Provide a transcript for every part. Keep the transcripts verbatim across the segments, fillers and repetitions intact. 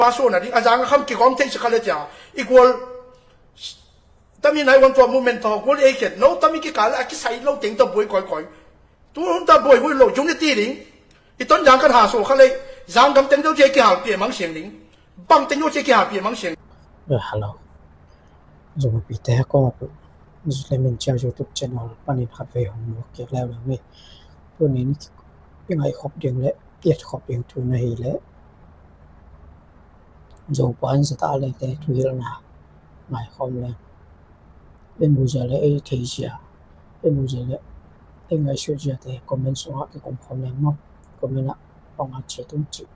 Pastor na ding a zang a kham kigawm thei si kha le cia i gual. Tami nai wan tua movement tawh gual ei khen no tami kikal a kisai lo teng tawh buai kawikawi. Tu hun ta buai hui lo unity ding. I Tonzang kan ha so kha le zang gam teng deuh cia kihalpia mang siang ding. Bang teng deuh cia kihalpia mang siang. Hello. Zumapite kong a pu Lemin Chia YouTube channel panin khat vei hong muak kik leu leu hi. Tunin i ngaihkhop ding le i etkhop ding thu na hi le Zopa in zata le te thuhilhna ngaikhawm le en bu zia le ei thei zia en bu zia le ei ngaihsut zia te comment sungah kikum khawm le maw. Comment ah panga chia tung cih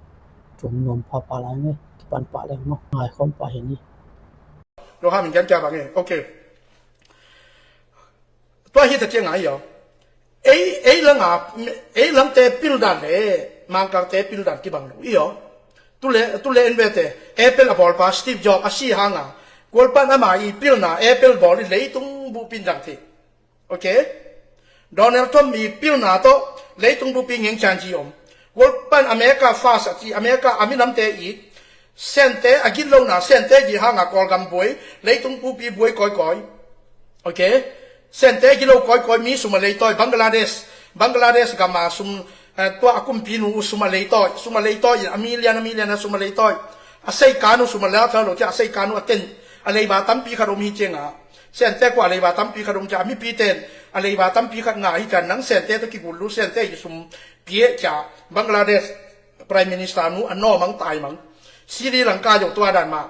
tum nuam pha pah lai nge kipan pah le maw. Ngaikhawm pah hi ni. Lo ha min kian kia bang e. Okay. Tua hi ta ciang a hi aw. Ei ei langa ei langte pildan le Mangkangte pildan kibang lo hi aw. Tule tule en vete Apple a bawlpa Steve Jobs a si hanga kualpan ama i pilna Apple bawl i leitung buhpin dang thei. Okay. Donald Trump i pilna tawh leitung bupi ngeng chanji om. World pan America fast a ci America a minamte i sente a git lona sente gi hanga Kawlgam buai leitung bupi buai kawikawi. Okay. Sente gilo kawikawi mi sum a leitawi Bangladesh Bangladesh gama sum eh, tua a kumpi nu sum a leitawi sum a leitawi a million a million a sum a leitawi. A seikanu sum a lea thalo cia a seikanu a ten a leiba tampi khat om hi cianga. Sente kua leiba tampi khat om cia a mipi ten a leiba tampi khat nga hi cian nang sente to kigul lu sente hi sum pie cia Bangladesh Prime Minister nu a nawmang taimang Sri Lanka yo tua dan ma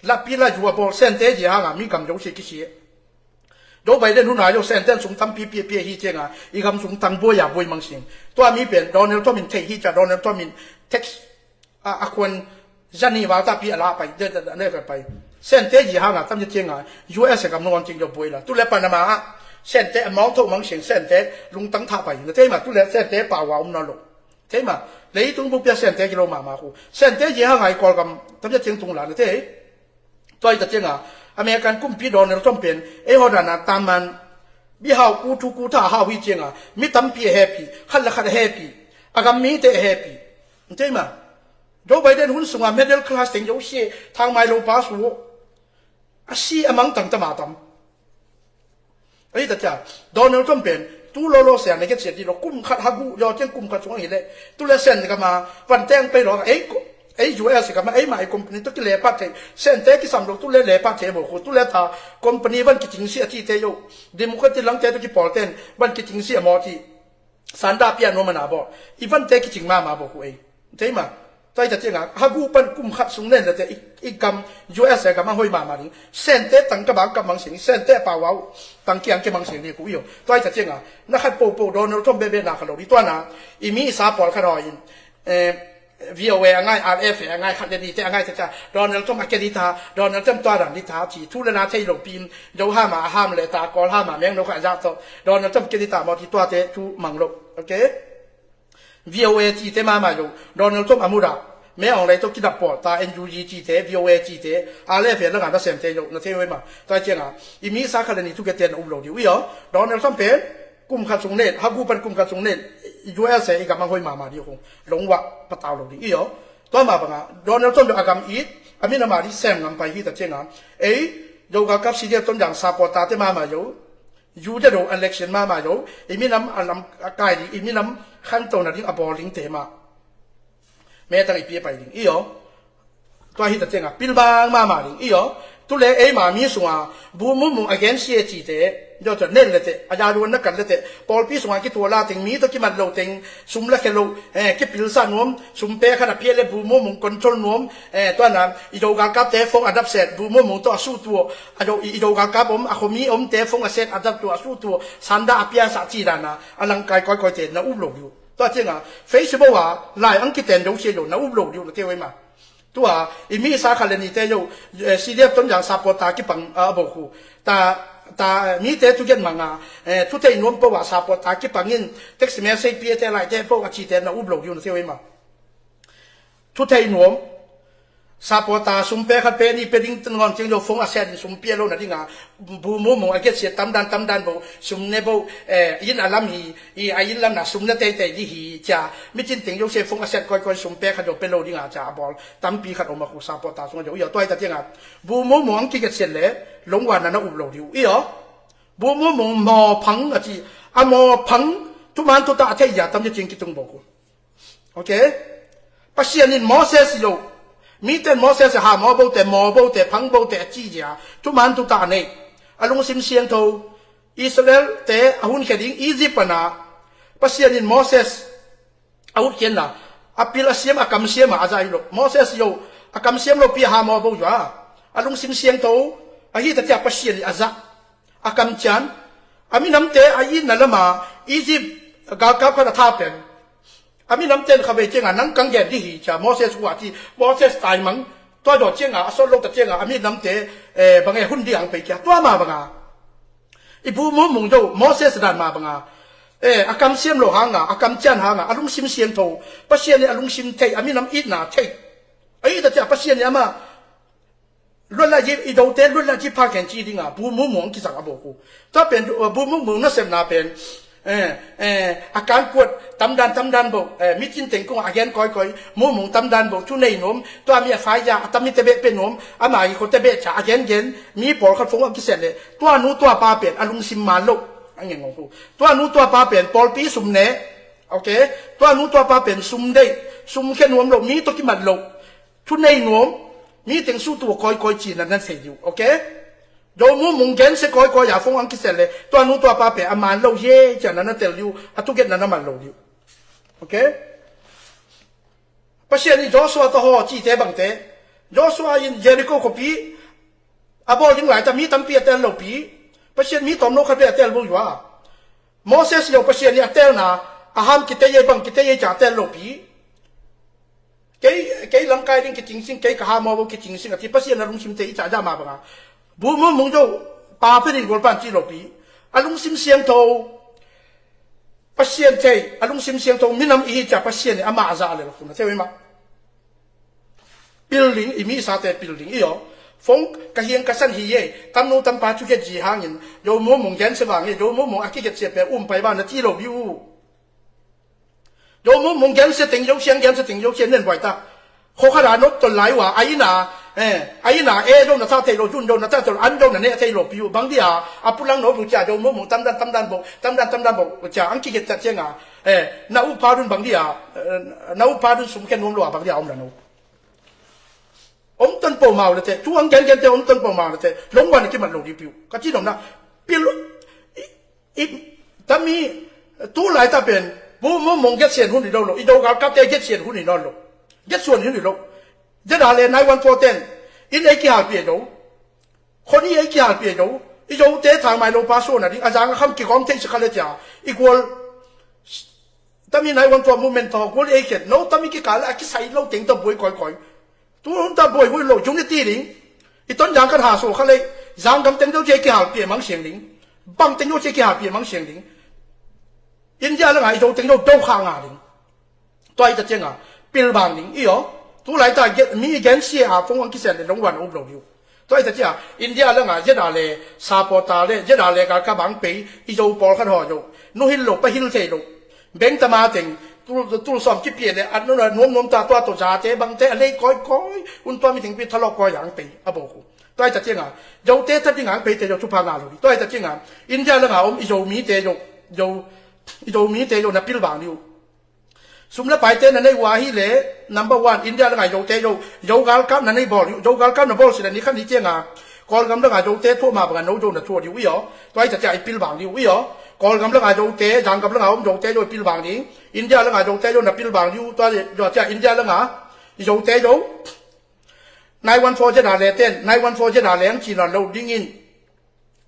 lapi la yu a bawl sente ji hanga mi gam yo si kisi. Joe Biden hun a yo senten sung tampi pia pia hi cianga i gam sung tang buai a buai mang sing. Tua mi pen Donald Trump in thei hi cia Donald Trump in tax a a khuan zani val ta pi a la pai de de de ka pai. Sente ji hanga tam cianga U S a gam nuam cing yo buai la. Tule Panama a sente a mawng tho mang sing sente lungtang tha pai. Na thei ma tule sente pau a um na lo. Thei ma leitung bu pia sente kilo mama khu. Sente ji hanga i Kawlgam tam ciang tung la na thei. Tua hi ta cianga American kumpi Donald Trump pen ei hawdana taman bihau ku thu ku tha hau hi cianga mi tampi a hepi khat la khat a hepi a gam mite a hepi. Nteima Joe Biden hun sunga middle class teng yo si thangmai lo pa su a si a mang tang tama tam. Ahi ta cia Donald Trump pen tu lo lo sia na ke sia ti lo kum khat hagu yo tiang kum khat sung hi le tu le sen kama van teng pei lo ei ko ei U S kama ei mai company to ki le pat thei sente kisam lo tu le le pat thei bo ko tu le ta company van kicing si a ti te yo democratic lang te to ki pawl ten van kicing si a mo ti sanda pia no mana bo i van te kicing mama bo ko ei. Thei ma. Tua hi ta cianga hagu pan kum khat sung nen lete i gam U S a gam a hoi mama ding sente tang ka bang ka mang sing sente pawau tang kiang ke mang sing ni ku io. Tua hi ta cianga na khat popo Donald Trump bebe na ka lo di tua na i mi i sa pawl khat hoi in V O A a ngai R F A a ngai khat le ni te a ngai ta cia Donald Trump a ke di ta Donald Trump tua dan di ta ci thu le na thei lo pin do hama a ham le ta kol hama meng no ka ja to Donald Trump ke di ta mo ti tua te thu mang lo. Okay. V O A cite mama yo Donald Trump a muda me ong lei to kidap pawl ta N U G cite V O A cite a le fe langa na semte yo na te wema tua cianga i mi sa khat le ni tu ke ten um lo diu io Donald Trump pen kum khat sung nen hagu pan kum khat sung nen U S A i gam a hoi mama diu kong long wa patau lo diu io tua ma banga Donald Trump yo a gam it a min ama di sem ngam pai hi ta cianga ei yo ga kap si dia ton jang support ta te mama yo Judah do election mama yo i minam a lam a kai ding i minam khanto na ding a bawl ding te ma. Metang i pia pai ding io. Tua hi ta tenga pilbang mama ding io. Tule ei ma mi sunga bu mu mu against ye ci te. Yo to nel le te a ya ruan na kan le te. Pawlpi sunga ki tua la teng mi to ki mat lo teng sum la khe lo eh ki pil sa nuam sum pe khan a pia le bu mu mu control nuam eh tua na i do ga kap te fong a dap set bu mu mu to a su tua a do i do ga kap om a khomi om te fong a set a dap tua a su tua sanda a pia sa ci dana a lang kai koi koi te na up lo diu. Tua cianga Facebook a lai ang kiten do sia lo na up lo diu na te wei ma. Tua i mi sa kha le ni te yo eh, C D F ton jang support ta ki pang a bo khu ta ta mi te tu gen manga eh, tu te nuam po wa support ta ki pangin text message pia te lai te po a ci te na up lo diu na te wei ma. Thu thei nuam Supporter sum pe khat pe nih pe ding ngawn ciang zo phone a set in sum pia lo na ding a, bu mu mu a get sia tamdan tamdan bo, sum ne bo, eh, inn a lam hi, i a inn lam na sum ne teitei di hi, cia, mi cin teng zo sia phone a set koi koi sum pe khat zo pe lo ding a, cia, a bawl tampi khat om a ku supporter sung a zo, i aw, tua hi ta ciang a, bu mu mu ang ki get sia le, longwan na na up lo diu, i aw, bu mu mu maw phang a ci, a maw phang, tu man tu ta a thei ya tam ya cing ki tung bo ku. Ok? Pasian in Moses i lo. Miten Moses a ha maw bote, maw bote, phang bote a ci zia. Thuman thuta a nei. A lungsim siangtho. Israel te a hun khia ding Egypt pana. Pasian in Moses a hut khianna. A pil a siam a kam siam a a za i lo. Moses i lo. A kam siam lo pi a ha maw bo zua. A lungsim siangtho. A hi ta tia Pasian i a za. A kamcian, a minamte a itna lama Egypt galkap khat a tha pen. A minamte in khavei cianga nang kang gen dih hi cia Moses uh a ci, Moses taimang, tua daw cianga, a sawt lo ta cianga, a minamte, eh, bang e hun dih ang pei kia, tua ma banga. I bu mu mung do, Moses dan ma banga. Eh, a kamsiam lo hanga, a kamcian hanga, a lungsim siangtho, Pasian i a lungsim thei, a minam itna thei. A itna cia Pasian i ama, luat la ji, i dote luat la ji pha khen ci dinga, bu mu mu ang kisang a bo ku. Tua pen, eh, bu mu mu na sem na pen, eh, eh, a kan kuat, tamdan, tamdan bo, eh, mi cin teng kung a gen koi koi, mu mu tamdan bo, tu nei nom, tua mi a fai ya, a tam mi te be pe nom, a ma i ko te be cha, a gen gen, mi pawl khat fong a kiset le, tua nu tua pa pen, a lungsim ma lo, a ngen ngong ku. Tua nu tua pa pen, pawl pi sum ne, ok, tua nu tua pa pen, sum dei, sum khe nuam lo, mi to ki mat lo, Thu nei nuam, mi teng su tu koi koi ci na nan sei diu, ok? Zo mu mung gen se koi koi a fong ang kisel le, tua nu tua pa pe a man lo ye cia na na tel diu, a tu get na na man lo diu. Ok? Pasian i Joshua ta ho ci te bang te. Joshua in Jericho kopi, a bol ding lai ta mi tampi a tel lo pi. Pasian mi tom no khat ve a tel bo yua. Moses yo Pasian i a telna, a ham kite ye bang kite ye cia a tel lo pi. Kei, kei lamkai ding kicing sing, kei ka ha maw bo kicing sing, a ci Pasian a lungsim te i ca ja ma banga. Bu mu mung jo, pa pe ding gol pan ci lo pi. A lungsim siangtho, Pasian thei, a lungsim siangtho, minam i hi cia Pasian i ama a za le lo kuna, thei ma. Pil ding, i mi sa te pil ding, i yo. Fong, ka hiang ka san hi ye, tam nu tam pa cu get ji hangin, yo mu mung gen se vang ye, yo mu mung a ki get se pe um pai ba na ci lo bi u. Yo mu mung gen se teng yo siang gen se teng yo siang nen buai ta. Kho kha da not tol lai wa, a ina, eh, a ina e do na ta thei lo, jun do na ta thei lo, an do na ne thei lo, piu bang dia, a pulang no bu cia, yo mu mung tam dan, tam dan bo, tam dan, tam dan bo, cia, ang ki get ta cia nga, eh, na u pa dun bang dia, eh, na u pa dun sum ken nuam lo a bang dia om la no. Om ton po mau le te, tu ang gen gen te om ton po mau le te, long wan ki man lo di piu. Ka ci nom na, piu, i, I, tami, tu lai ta pen, bu mu mong get sian hun i lo lo, i do gal kap te get sian hun i lo lo. Get suan hun i lo. Zeda le nine one four ten, in ei ki hal pia do. Khoni ei ki hal pia do. I do te thang mai lo pa so na di, a zang a kham ki kong te si kha le cia. I gual, tami nine one four movement to, gual ei ken. No, tami ki kal, a ki sai lo teng to bui koi koi. Tu hun ta buai hui lo, unity ding. I ton zang kan ha so kha lei, zang gam teng deuh cia ki hal pia mang siang ding. Bang teng deuh cia ki hal pia mang siang ding. India langa i do teng deuh deuh kha nga ding. Tua i ta cia nga, pil bang ding, i yo. Tu lai ta get, mi gen sia a fong ang kisen le long wan up lo diu. Tua i ta cia, India langa zeda le, supporter le, zeda le ka ka bang pei, i zo pawl khat ho zo. Nu hil lo, pa hil thei lo. Beng tama teng, tul, tul som ki pia le, an nuna nuam nuam ta tua to zate, bang te, a lei koi koi, un tua mi teng pi thalok koi ang pei, a bo ku. Tua i ta cianga, zo te ta ding ang pei te zo tu pa nga lo. Tua i ta cianga, India langa om i zo mi te zo, zo, i zo mi te zo na pil bang liu. Sum le pai te na nei wa hi le, number one, India langa i zo te zo, zo gal kap na nei bol, zo gal kap na bol si le ni khan ni cianga, Kawlgam langa zo te thu ma banga no zo na thu diu i yo. Tua i ta cia i pil bang diu i yo. Kawlgam langa zo te, Zanggam langa om zo te zo i pil bang ding. India langa zo te zo na pil bang diu, tua i zo cia India langa i zo te zo. Nine one four zeda le ten, nine one four zeda le ang ci na lo dingin.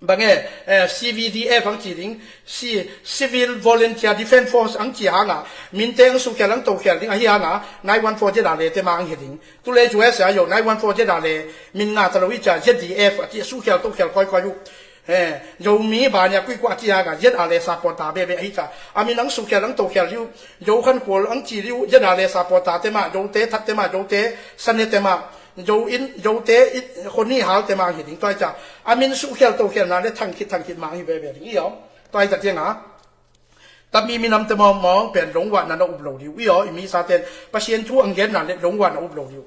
Bang e, eh, C V D F ang ci ding, ci, Civil Volunteer Defense Force ang ci hanga, min te ang sukhial ang tokhial ding, ahi hanga, nine one four zeda le te ma ang hi ding. Tu le U S A yo, nine one four zeda le, min nga ta lo i cia, Z D F, a ci sukhial tokhial koi koi u. Eh, Zomi ba nia kui kua ci hanga, zeda le supporter be be ahi cia. A min ang sukhial ang tokhial liu, Zo khan kual ang ci liu, zeda le supporter te ma, Zo te that te ma, Zo te, san ne te ma. Zo in, Zote in, khoni halte mang hi ding. Tua hi ca, a min suhkhial tokhialna le thangkhit thangkhit mang hi veve ding i aw. Tua hi ta cianga, tami minamte mawngmawng pen longvahna na up lo diu i aw. I mi saten Pasian thu ang genna le longvahna up lo diu.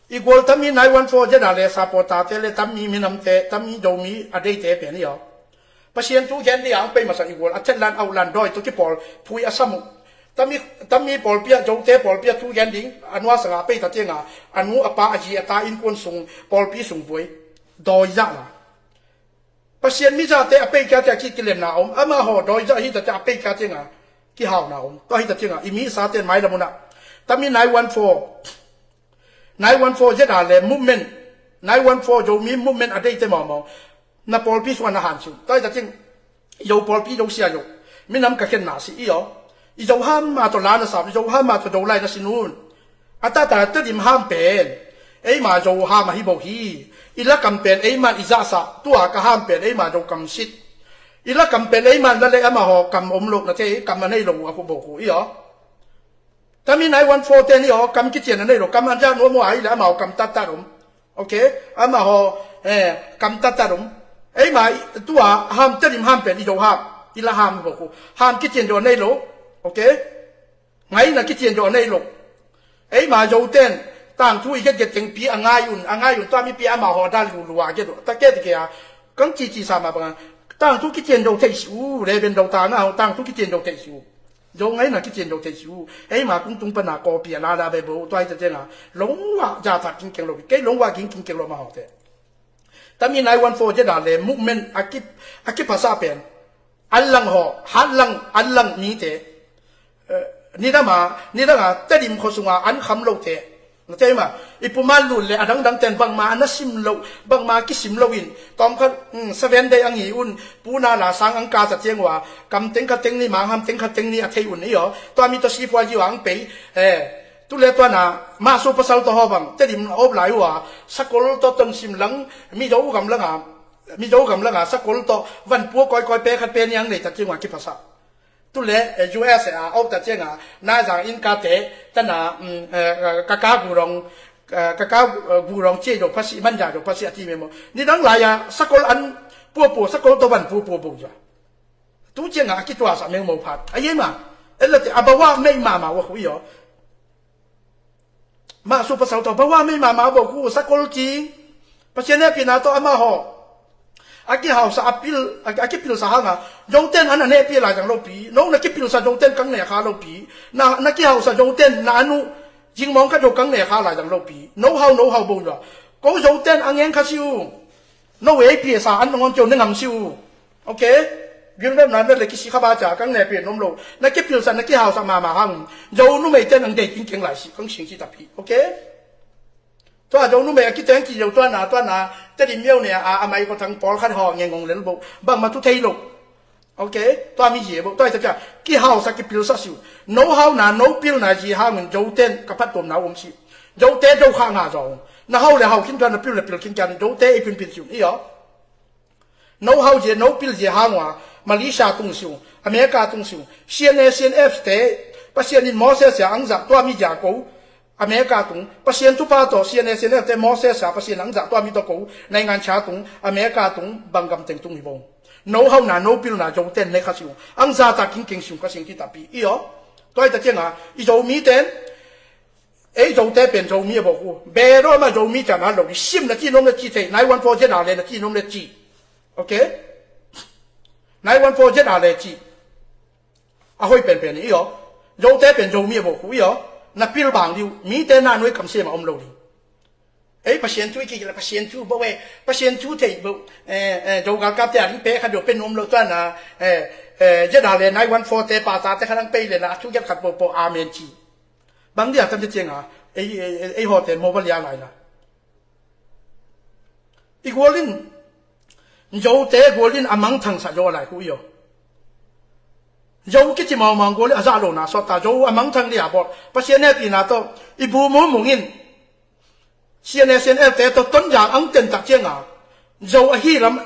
I gual tami nine one four Z a le supporter te le tami minamte, tami Zomi a deite pen i aw. Pasian thu gen ding a ang pei masa i gual a thetlan aulan dawi tawh kipawl phui a sam uh. Tami, tami pawlpi ah, Zote pawlpi ah thu gen ding a nuasanga pei ta cianga, a nu a pa a zi a ta innkuan sung pawlpi sung buai dawi zahna. Pasian mizahte a pei kia tia ki, kilemna om, amahaw dawi zah hi ta tia a pei kia cianga kihauna om. Tua hi ta cianga i mi saten mailam unah tami nine one four, nine one four Z a le movement, nine one four Zomi movement a deite mawmaw na pawlpi sungah na han sung. Tua hi ta ciang, Zo pawlpi Zo sia Zo minam ka khenna si i aw. I Zo ham ma tawh la na sam, i Zo ham ma tawh Zo lai na si nun. A tata Tedim ham pen eima Zo ham ahi bo hi. I lakam pen eiman i zahsa, tua ka ham pen eima Zo kam sit. I lakam pen eiman la le amahaw kam om lo na thei, kam a nei lo uh a khu bo khu i aw. Tami nine one four te ni aw, kam kician a nei lo, kam an zah nuam uh a hi le amahaw kam tattat om. Ok, amahaw, eh, kam tattat om. Eima tua ham Tedim ham pen i Zo ham, i la ham hi bo khu. Ham kician Zo a nei lo. Ok. Ngaina kician Zo a nei lo. Eima Zoten tangthu i getget tengpi a ngai un, a ngai un, tua mipi amahaw a dan lulu a get uh. Ta ke ti ke a, kang cici sa ma banga, tangthu kician Zo thei si uh, le ben Zo tanga tangthu kician Zo thei si uh. Zo ngaina kician Zo thei si uh. Eima kungtung pana kawpi a lala be bo, tua hi ta cianga longvah zahtak kingkeng lo, kei longvah kingkeng lo amahawte. Tami nine one four Z a le movement a ki, a kiphasa pen an lang haw, hat lang, an lang mite, eh, nidama, nidanga Tedim khuasunga an kham lote. Na thei ma, i pumal lun le a dangdang ten bangma a na sim lo, bangma kisim lo in, tawmkhat, mm, seven day ang hi un, puna la sang ang ka ta ciang ua, kam teng khat teng ni, mangham teng khat teng ni a thei un i aw. Tua mi tawh sifua ziu ang pei, eh, tu le tuana, mahsu pasal tawh haw bang, Tedim a op lai ua, sakol tawh ton sim lang, Mizo gam langa, Mizo gam langa, sakol tawh, van pua kawikawi pe khat pe niang nei ta ciang ua kiphasa. Tu le, eh, U S A a op ta cianga, na zang in ka te, tana, mm, eh, eh, ka ka gurong, eh, ka ka, eh, gurong cie do phasi, man ja do phasi a ti memo. Nidang lai a, sakol an puapua, sakol tawh van puapua bo ja. Tu cianga a kituasa memo phat. A ye ma, e la te, a bawa mei mama wa khu i aw. Mahsu pasal tawh bawa mei mama bo khu, sakol cing. Pasian hehpihna tawh amahaw a kihausa a pil, a, a kipilsa hanga, Zoten an a nehpih lai zang lopi. No na kipilsa Zoten kang nekha lopi. Na, na kihausa Zoten na anu zingmawng khat Zo kang nekha lai zang lopi. No hau, no hau bo lua. Ko Zoten a ngeng kha si uh. No ei pia sa an nangawn cio na ngam si uh. Ok? Gilvem na na le kisi kha ba ca kang nehpih nom lo. Na kipilsa na kihausa mama hang, Zo numei ten ang dei kingkeng lai si, kang sing si tapi. Ok? Tua Zo numei a kiteng ki Zo tuana, tuana, Tedim miau ne a, a mai ko thang pawl khat haw ngengong lel bo. Bangma tu thei lo. Ok? Tua mi zie bo. Tua i ta cia kihausa kipilsa si uh. No hauna, no pilna zie hangin Zoten ka phattuamna om si. Zote Zo kha nga zong. Na hau le hau khin tuana, pil le pil khin kian Zote i pinpin si uh. I aw. No hau zia, no pil zia hang ua, Malaysia tung siu, America tung siu, C N A, C N F te, Pasian in Moses a ang zah tua mi zia ko, America tung, Pasian thupha tawh C N A, C N F te Moses a Pasian ang zah tua mi tawh ko, naingan cha tung, America tung, banggam teng tung hi bo. No hau na, no pil na, Zoten ne kha siu, ang zah ta kingkeng siu ka sing ki tapi, i aw. Tua i ta cianga, i Zomi ten, ei Zote pen Zomi a bawk uh. Bero ma Zomi ca na lo. I sim na ci nom le ci thei. Nine one four Z a le na ci nom le ci. Ok? Nine one four Z a le ci. A hoi penpen i aw. Zote pen Zomi a bawk uh i aw. Na pil bang diu. Mite na nuai kam sem a om lo ding. Ei Pasian thu i kik le Pasian thu bo e. Pasian thu thei bo. Eh, eh, Zo galkap te a ding pe khat do pen om lo tuan a. Eh, eh, Z a le nine one four te pa ta te khat ang pei le na a thu giat khat bo bo. Amen ci. Bang dia tam te cianga, ei, ei, ei, ei hawte mobile a lai la. I gualin, Zote gualin a mangthang sa Zo a lai khu i aw. Zo kici maumang gualin a zah lo na sawt ta, Zo a mangthang dia bawt. Pasian hehpihna tawh, i bu mumungin, C N A, C N F te tawh Tonzang ang ten tak cianga, Zo ahi lam,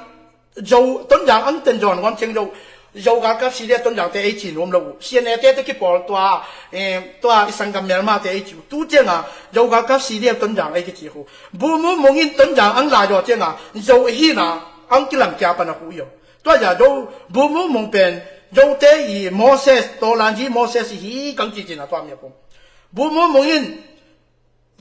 Zo Tonzang ang ten zawn guam ciang Zo, Zo galkap C D F Tonzangte ei ci nuam lo uh. C N A te te kipawl tua, eh, tua i sanggam melmate ei ci uh. Tu cianga Zo galkap C D F Tonzang ei kici uh. Buh Mung Mung in Tonzang ang lai zaw cianga Zo i hina ang kilam kia pan a hu i aw. Tua ya Zo Buh Mung Mung pen Zote i Moses, Tolanji Moses i hi kang ci cina tua mi a pung. Buh Mung Mung in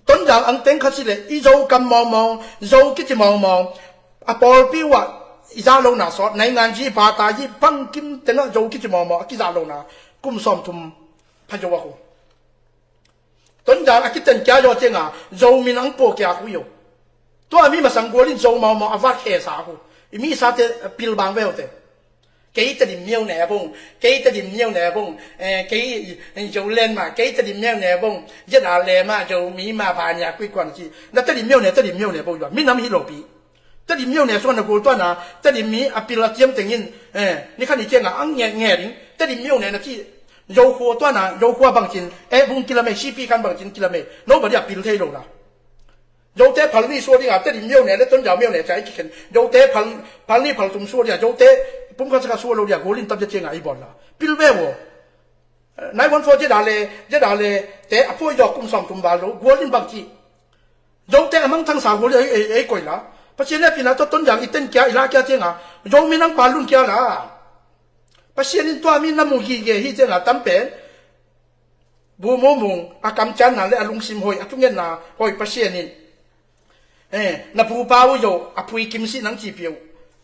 Tonzang ang teng khat si le i Zo kam mawngmawng, Zo kici mawngmawng. A pawlpi uh ah i za lo na sawt, nainganji, bataji, bangkim tengah Zo kici mawngmawng a kiza lo na kum sawmthum pha Zo a khu. Tonzang a kiten kia zaw cianga Zo min ang pua kia khu i aw. Tua mi masang gual in Zo mawngmawng a vat he sa khu. I mi sate pil bang veu te. Kei Tedim miau ne bung, kei Tedim miau ne bung, eh, kei, eh, Zoland ma, kei Tedim miau ne bung, ZRA le ma, Zomi ma, banya kui kuan ci. Na Tedim miau ne, Tedim miau ne bung yua. Minam hi lo pi. Tedim miau ne suan na gul tuana, Tedim mi a pil a ciam tengin, eh, ni khan ni cianga ang nge, nge ding. Tedim miau ne na ci, Zo khua tuana, Zo khua bangcin, eh, bung kilame, C P khan bangcin kilame. Nobody a pil thei lo na. Zote Phalni sua dinga, Tedim miau ne le Tonzang miau ne ca i kikhen. Zote Phal, Phalni Phaltum sua dinga, Zote pumkhat sakha sua lo dinga, gulin tam cianga i bawl la. Pil ve wo. Nine one four ZRA le, ZRA le, te a poi dawk kum sawmthum val lo, gulin bangci. Zote a mangthang sa gul ei, ei, ei koi la. Pasian le pina to Tonzang i ten kia, i la kia cianga. Zo min ang palun kia la. Pasian in tua mi na mu gige hi cianga tam pen. Buh Mung Mung a kamcianna le a lungsim hoi, a thungetna hoi Pasian in. Eh, na pupa uh Zo a phuikim si nang ci piu.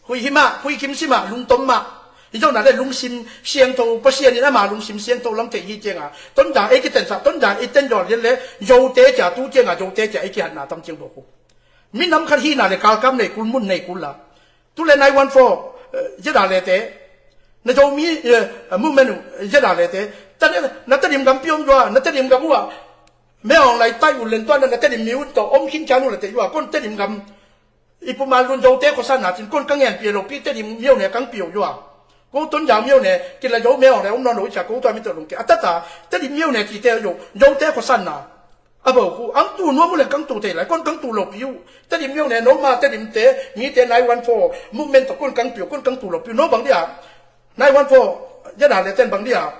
Hui hi mah, phuikim si mah, lungtom mah. Hi Zo na le lungsim siangtho, Pasian in ama lungsim siangtho lam thei hi cianga. Tonzang ei kitensa, Tonzang ei ten zaw le le, Zote cia tu cianga, Zote cia ei kihatna tam ciang bawk uh. Minam khat hina le kalkam nei kul, mun nei kul la. Tu le nine one four, eh, ZRA le te. Na Zomi, eh, movement uh, ZRA le te. Ta ne, na Tedim gam piom dua, na Tedim gam ua. Me ong lai tai u len tua na, na Tedim mi un to, om khin chan u le te ua, kon Tedim gam. I puma lun Zote khosan na cin, kon ka ngen pia lo pi Tedim miau ne kang piu ua. Ko Tonzang miau ne, kila Zo me ong lai om non lo i cia ko tua mi to lung ke. Atata, Tedim miau ne ci te yo, Zote khosan na. A bo khu, ang tu nuam uh le kang tu thei lai, kon kang tu lo piu. Tedim miau ne, no ma Tedim te, mi te nine one four, movement to kon kang piu, kon kang tu lo piu, no bang dia. Nine one four, ZRA le ten bang dia.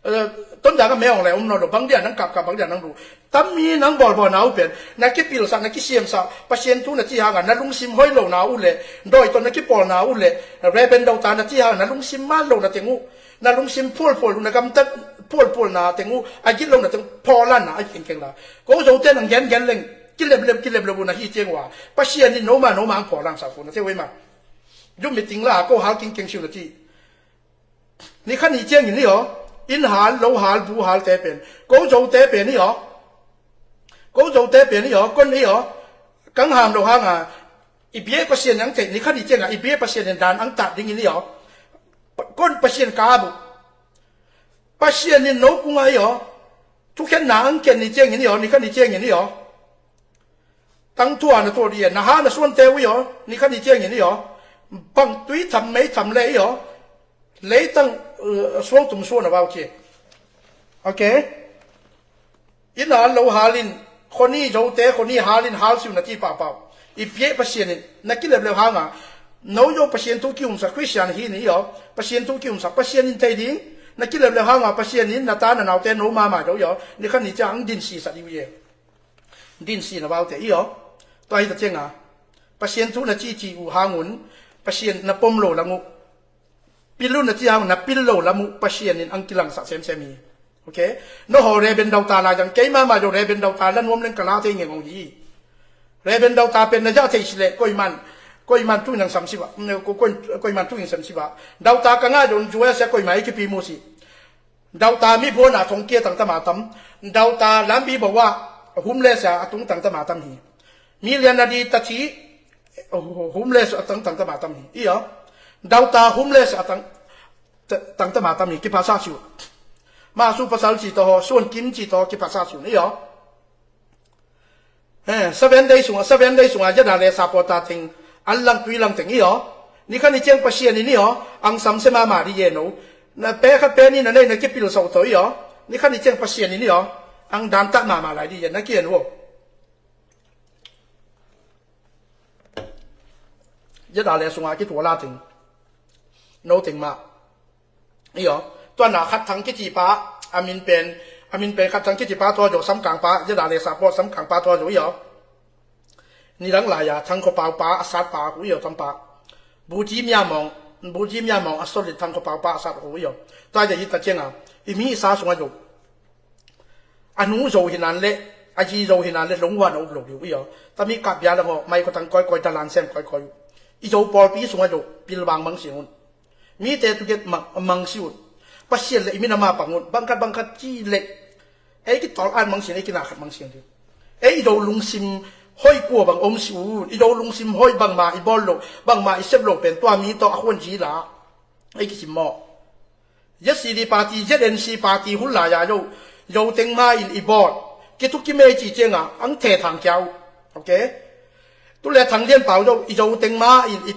Eh, Tonzang a me ong le um no lo, bang dia nang kap kap, bang dia nang lu. Tam mi nang bawl bawl na uh pen, na kipilsa, na kisiamsa, Pasian thu na ci hanga, na lungsim hoi lo na uh le, dawi to na kipawl na uh le, Reverend Dota na ci hanga, na lungsim man lo na teng uh. Na lungsim phualphual uh, na gamtat phualphual na teng uh, a git lo na teng phualan na a kengkeng la. Ko Zote nang gengen leng, kilemlem, kilemlem uh na hi ciang uh a. Pasian in noma, noma ang phualan sa uh na te uh ei ma. Jum mi ting la, ko hal kengkeng siu na ci. Ni khan ni ciang in ni aw. Inn hal, lo hal, bu hal te pen. Ko Zote pen ni aw. Ko Zote pen ni aw, kon ni aw. Kang ham lo hanga. I bia Pasian ang thei, ni khan ni cianga, i bia Pasian in dan ang tat ding in ni aw. Pa-, kon Pasian ka bu. Pasian in no kunga i aw. Thukhenna ang ken ni ciang in ni aw, ni khan ni ciang in ni aw. Tang thua na thua di, na ha na suan te u i aw, ni khan ni ciang in ni aw. Bang tui tham mei tham le i aw. Leitang, uh, suang tum suan a vau ci. Okay. Inn hal lo halin, khoni Zote, khoni halin hal siu na ci pahpah. I piah Pasian in, na kileplep hanga. No Zo Pasian thu kiumsa, Christian hi ni aw. Pasian thu kiumsa, Pasian in thei ding. Na kileplep hanga, Pasian in, na ta na naute no mama Zo aw. Ni khan ni ciang ang din si sa di u ye. Din si na vaute i aw. Tua hi ta cianga. Pasian thu na ci ci u hangun. Pasian na pom lo lang u. Pil un na ci hang na pil lo lam uh Pasian in ang kilangsak semsem hi. Okay? No haw Reverend Dota lai zang keima ma zo Reverend Dota la nuam leng ka la thei ngeng hong hi. Reverend Dota pen na zah thei si leh koiman, koiman thu in ang sam si va. Ko-, ko-, koiman thu in sam si va. Dota ka ngah zon U S a koiman i kipi mu si. Dota mi buana thong kia tangtama tam. Dota lambi bawa humle sa a tung tangtama tam hi. Milian na di ta ci, homeless a tang tangtama tam hi. Iyo. Dota homeless a tang, ta-, tangtama tam hi. Kipasa siu. Masu pasal ci to ho, suan kim ci to ho, kipasa siu. Iyo. Eh, seven day sunga, seven day sunga, ZRA le supporter teng, an lang tui lang teng, iyo. Ni khan ni ciang Pasian in, iyo, ang sam se mama di ye no. Na pe khat pe ni na nei na kipil sau to, iyo. Ni khan ni ciang Pasian in, iyo. Ang dan tak mama lai di ye, na kien wo. ZRA le sunga kituala teng. No teng ma. Iyo, tua na Khat Thang kici pa, a min pen, a min pen Khat Thang kici pa tua zo, Samkang pa, Zedale support Samkang pa tua zo iyo. Nidang lai-a Thang Khua Pau pa a sat pa uh iyo, tam pa. Buji Mia Mawng, Buji Mia Mawng a solid Thang Khua Pau pa a sat uh iyo. Tua zo hi ta cianga, i mi i sa sungah zo. A nu zo hinan le, a zi zo hinan le, lunghuan a up lo ding uh iyo. Tami kap bia lang ho, mai khotang koikoi, dalan sem koikoi uh. I zo pawlpi sungah zo, pilvang mang sing un. Mite tugen mang, mang si un. Pasian le i minam a pang un. Bangkhat, bangkhat ci le. Ei kitol an mang sing, ei kina khat mang sing ding. Ei i zo lungsim hoih kua bang om si un. I zo lungsim hoih bangma i bawl lo, bangma i sep lo pen tua mi tawh a khuan zi la. Ei kisim maw. Z C D party, Z N C party hun lai-a zo, zo teng ma in i bawt. Kituk kimei ci cianga, ang the thang kia uh. Ok? Tu le Thang Lian Pau zo, i zo teng ma in i,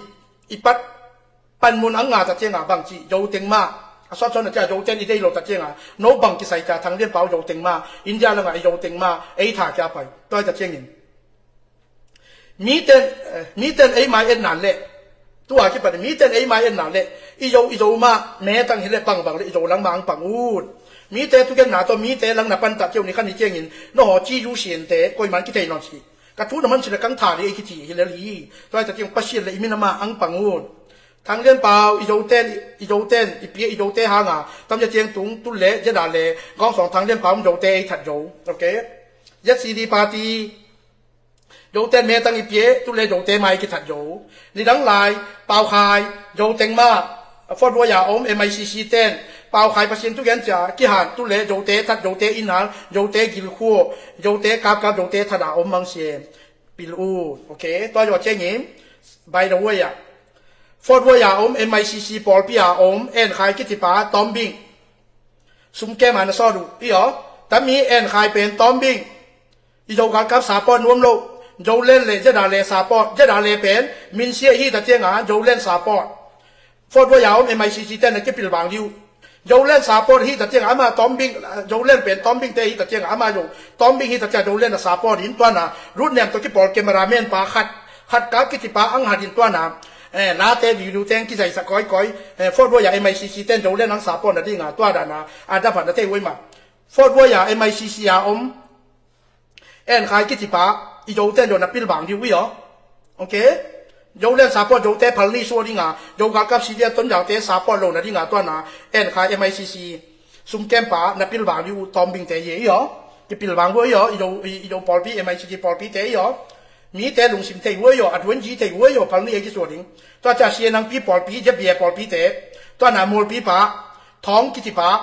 i pat, panmun ang nga ta cianga bang ci, zo teng ma. A sawt sawt na cia zo ten i dei lo ta cianga, no bang kisai cia Thang Lian Pau zo teng ma, India langa i zo teng ma, ei tha kia pai. Tua ta ciangin. Miten, eh, miten ei mai en nan le. Tua kipat miten ei mai en nan le. I zo, i zo ma, me tang hi le pang bang le, i zo lang ma ang pang un. Mite tugenna tawh, mite lang na pan ta keu ni khan hi ciangin. No ho ci yu siente, koi man kithei non si. Ka thu na man si le kang tha le, ei kici hi le li. Tua ta ciang Pasian le i minam a ang pang un. Thang Lian Pau, i zo ten, i zo ten, i pia, i zo te hanga. Tam ya ciang tung, tu le, ya da le, gong song Thang Lian Pau, zo te ei that zo. Ok? Z C D party. Zoten me tang i pia, tu le Zote mai kithat zo. Nidang lai, Pau Khai, Zoteng ma, Fort Royal a om M I C C ten, Pau Khai Pasian tu gen cia, kihan tu le Zote that, Zote inhal, Zote gilkhuo, Zote kapkap, Zote that a om mang siem. Pil u, ok, tua zo cengin, by the way a. Fort Royal a om M I C C pawlpi a om, En Khai kitipa, Tombing. Sumkem a na sawt uh, i aw, tami En Khai pen Tombing. I Zo galkap support nuam lo. Zolen le Zedale support. Zedale pen minsia hi ta cianga Zolen support. Fort Royal a om M I C C ten na kipilvang diu. Zolen support hi ta cianga ama Tombing, Zolen pen Tombing te hi ta cianga ama Zo Tombing hi ta cianga Zolen a support in tuana. Rut nem to kipawl cameraman pa khat. Khat kap kitipa ang hat in tuana. Eh, late video teng kizaisak koikoi. Eh, Fort Royal M I C C ten Zolen ang support na dinga tua dana. A daphat na thei uai ma. Fort Royal M I C C a om. En Khai kitipa, i Zoten Zo na pilvang diu i aw. Ok? Zolen support Zote phal ni sua dinga, Zo galkap sidia ton Zote support lo na dinga tuana, En Khai M I C C. Sumkem pa, na pilvang diu Tombing te ye i aw. Kipilvang ua i aw, i Zo, i, i Zo pawlpi, M I C C pawlpi te i aw. Mite lungsim thei ua i aw, a duan ji thei ua i aw, phal ni e kisua ding. Tua cia sia nangpi pawlpi, zia bia pawlpi te. Tuana mualpi pa, Thawng kitipa.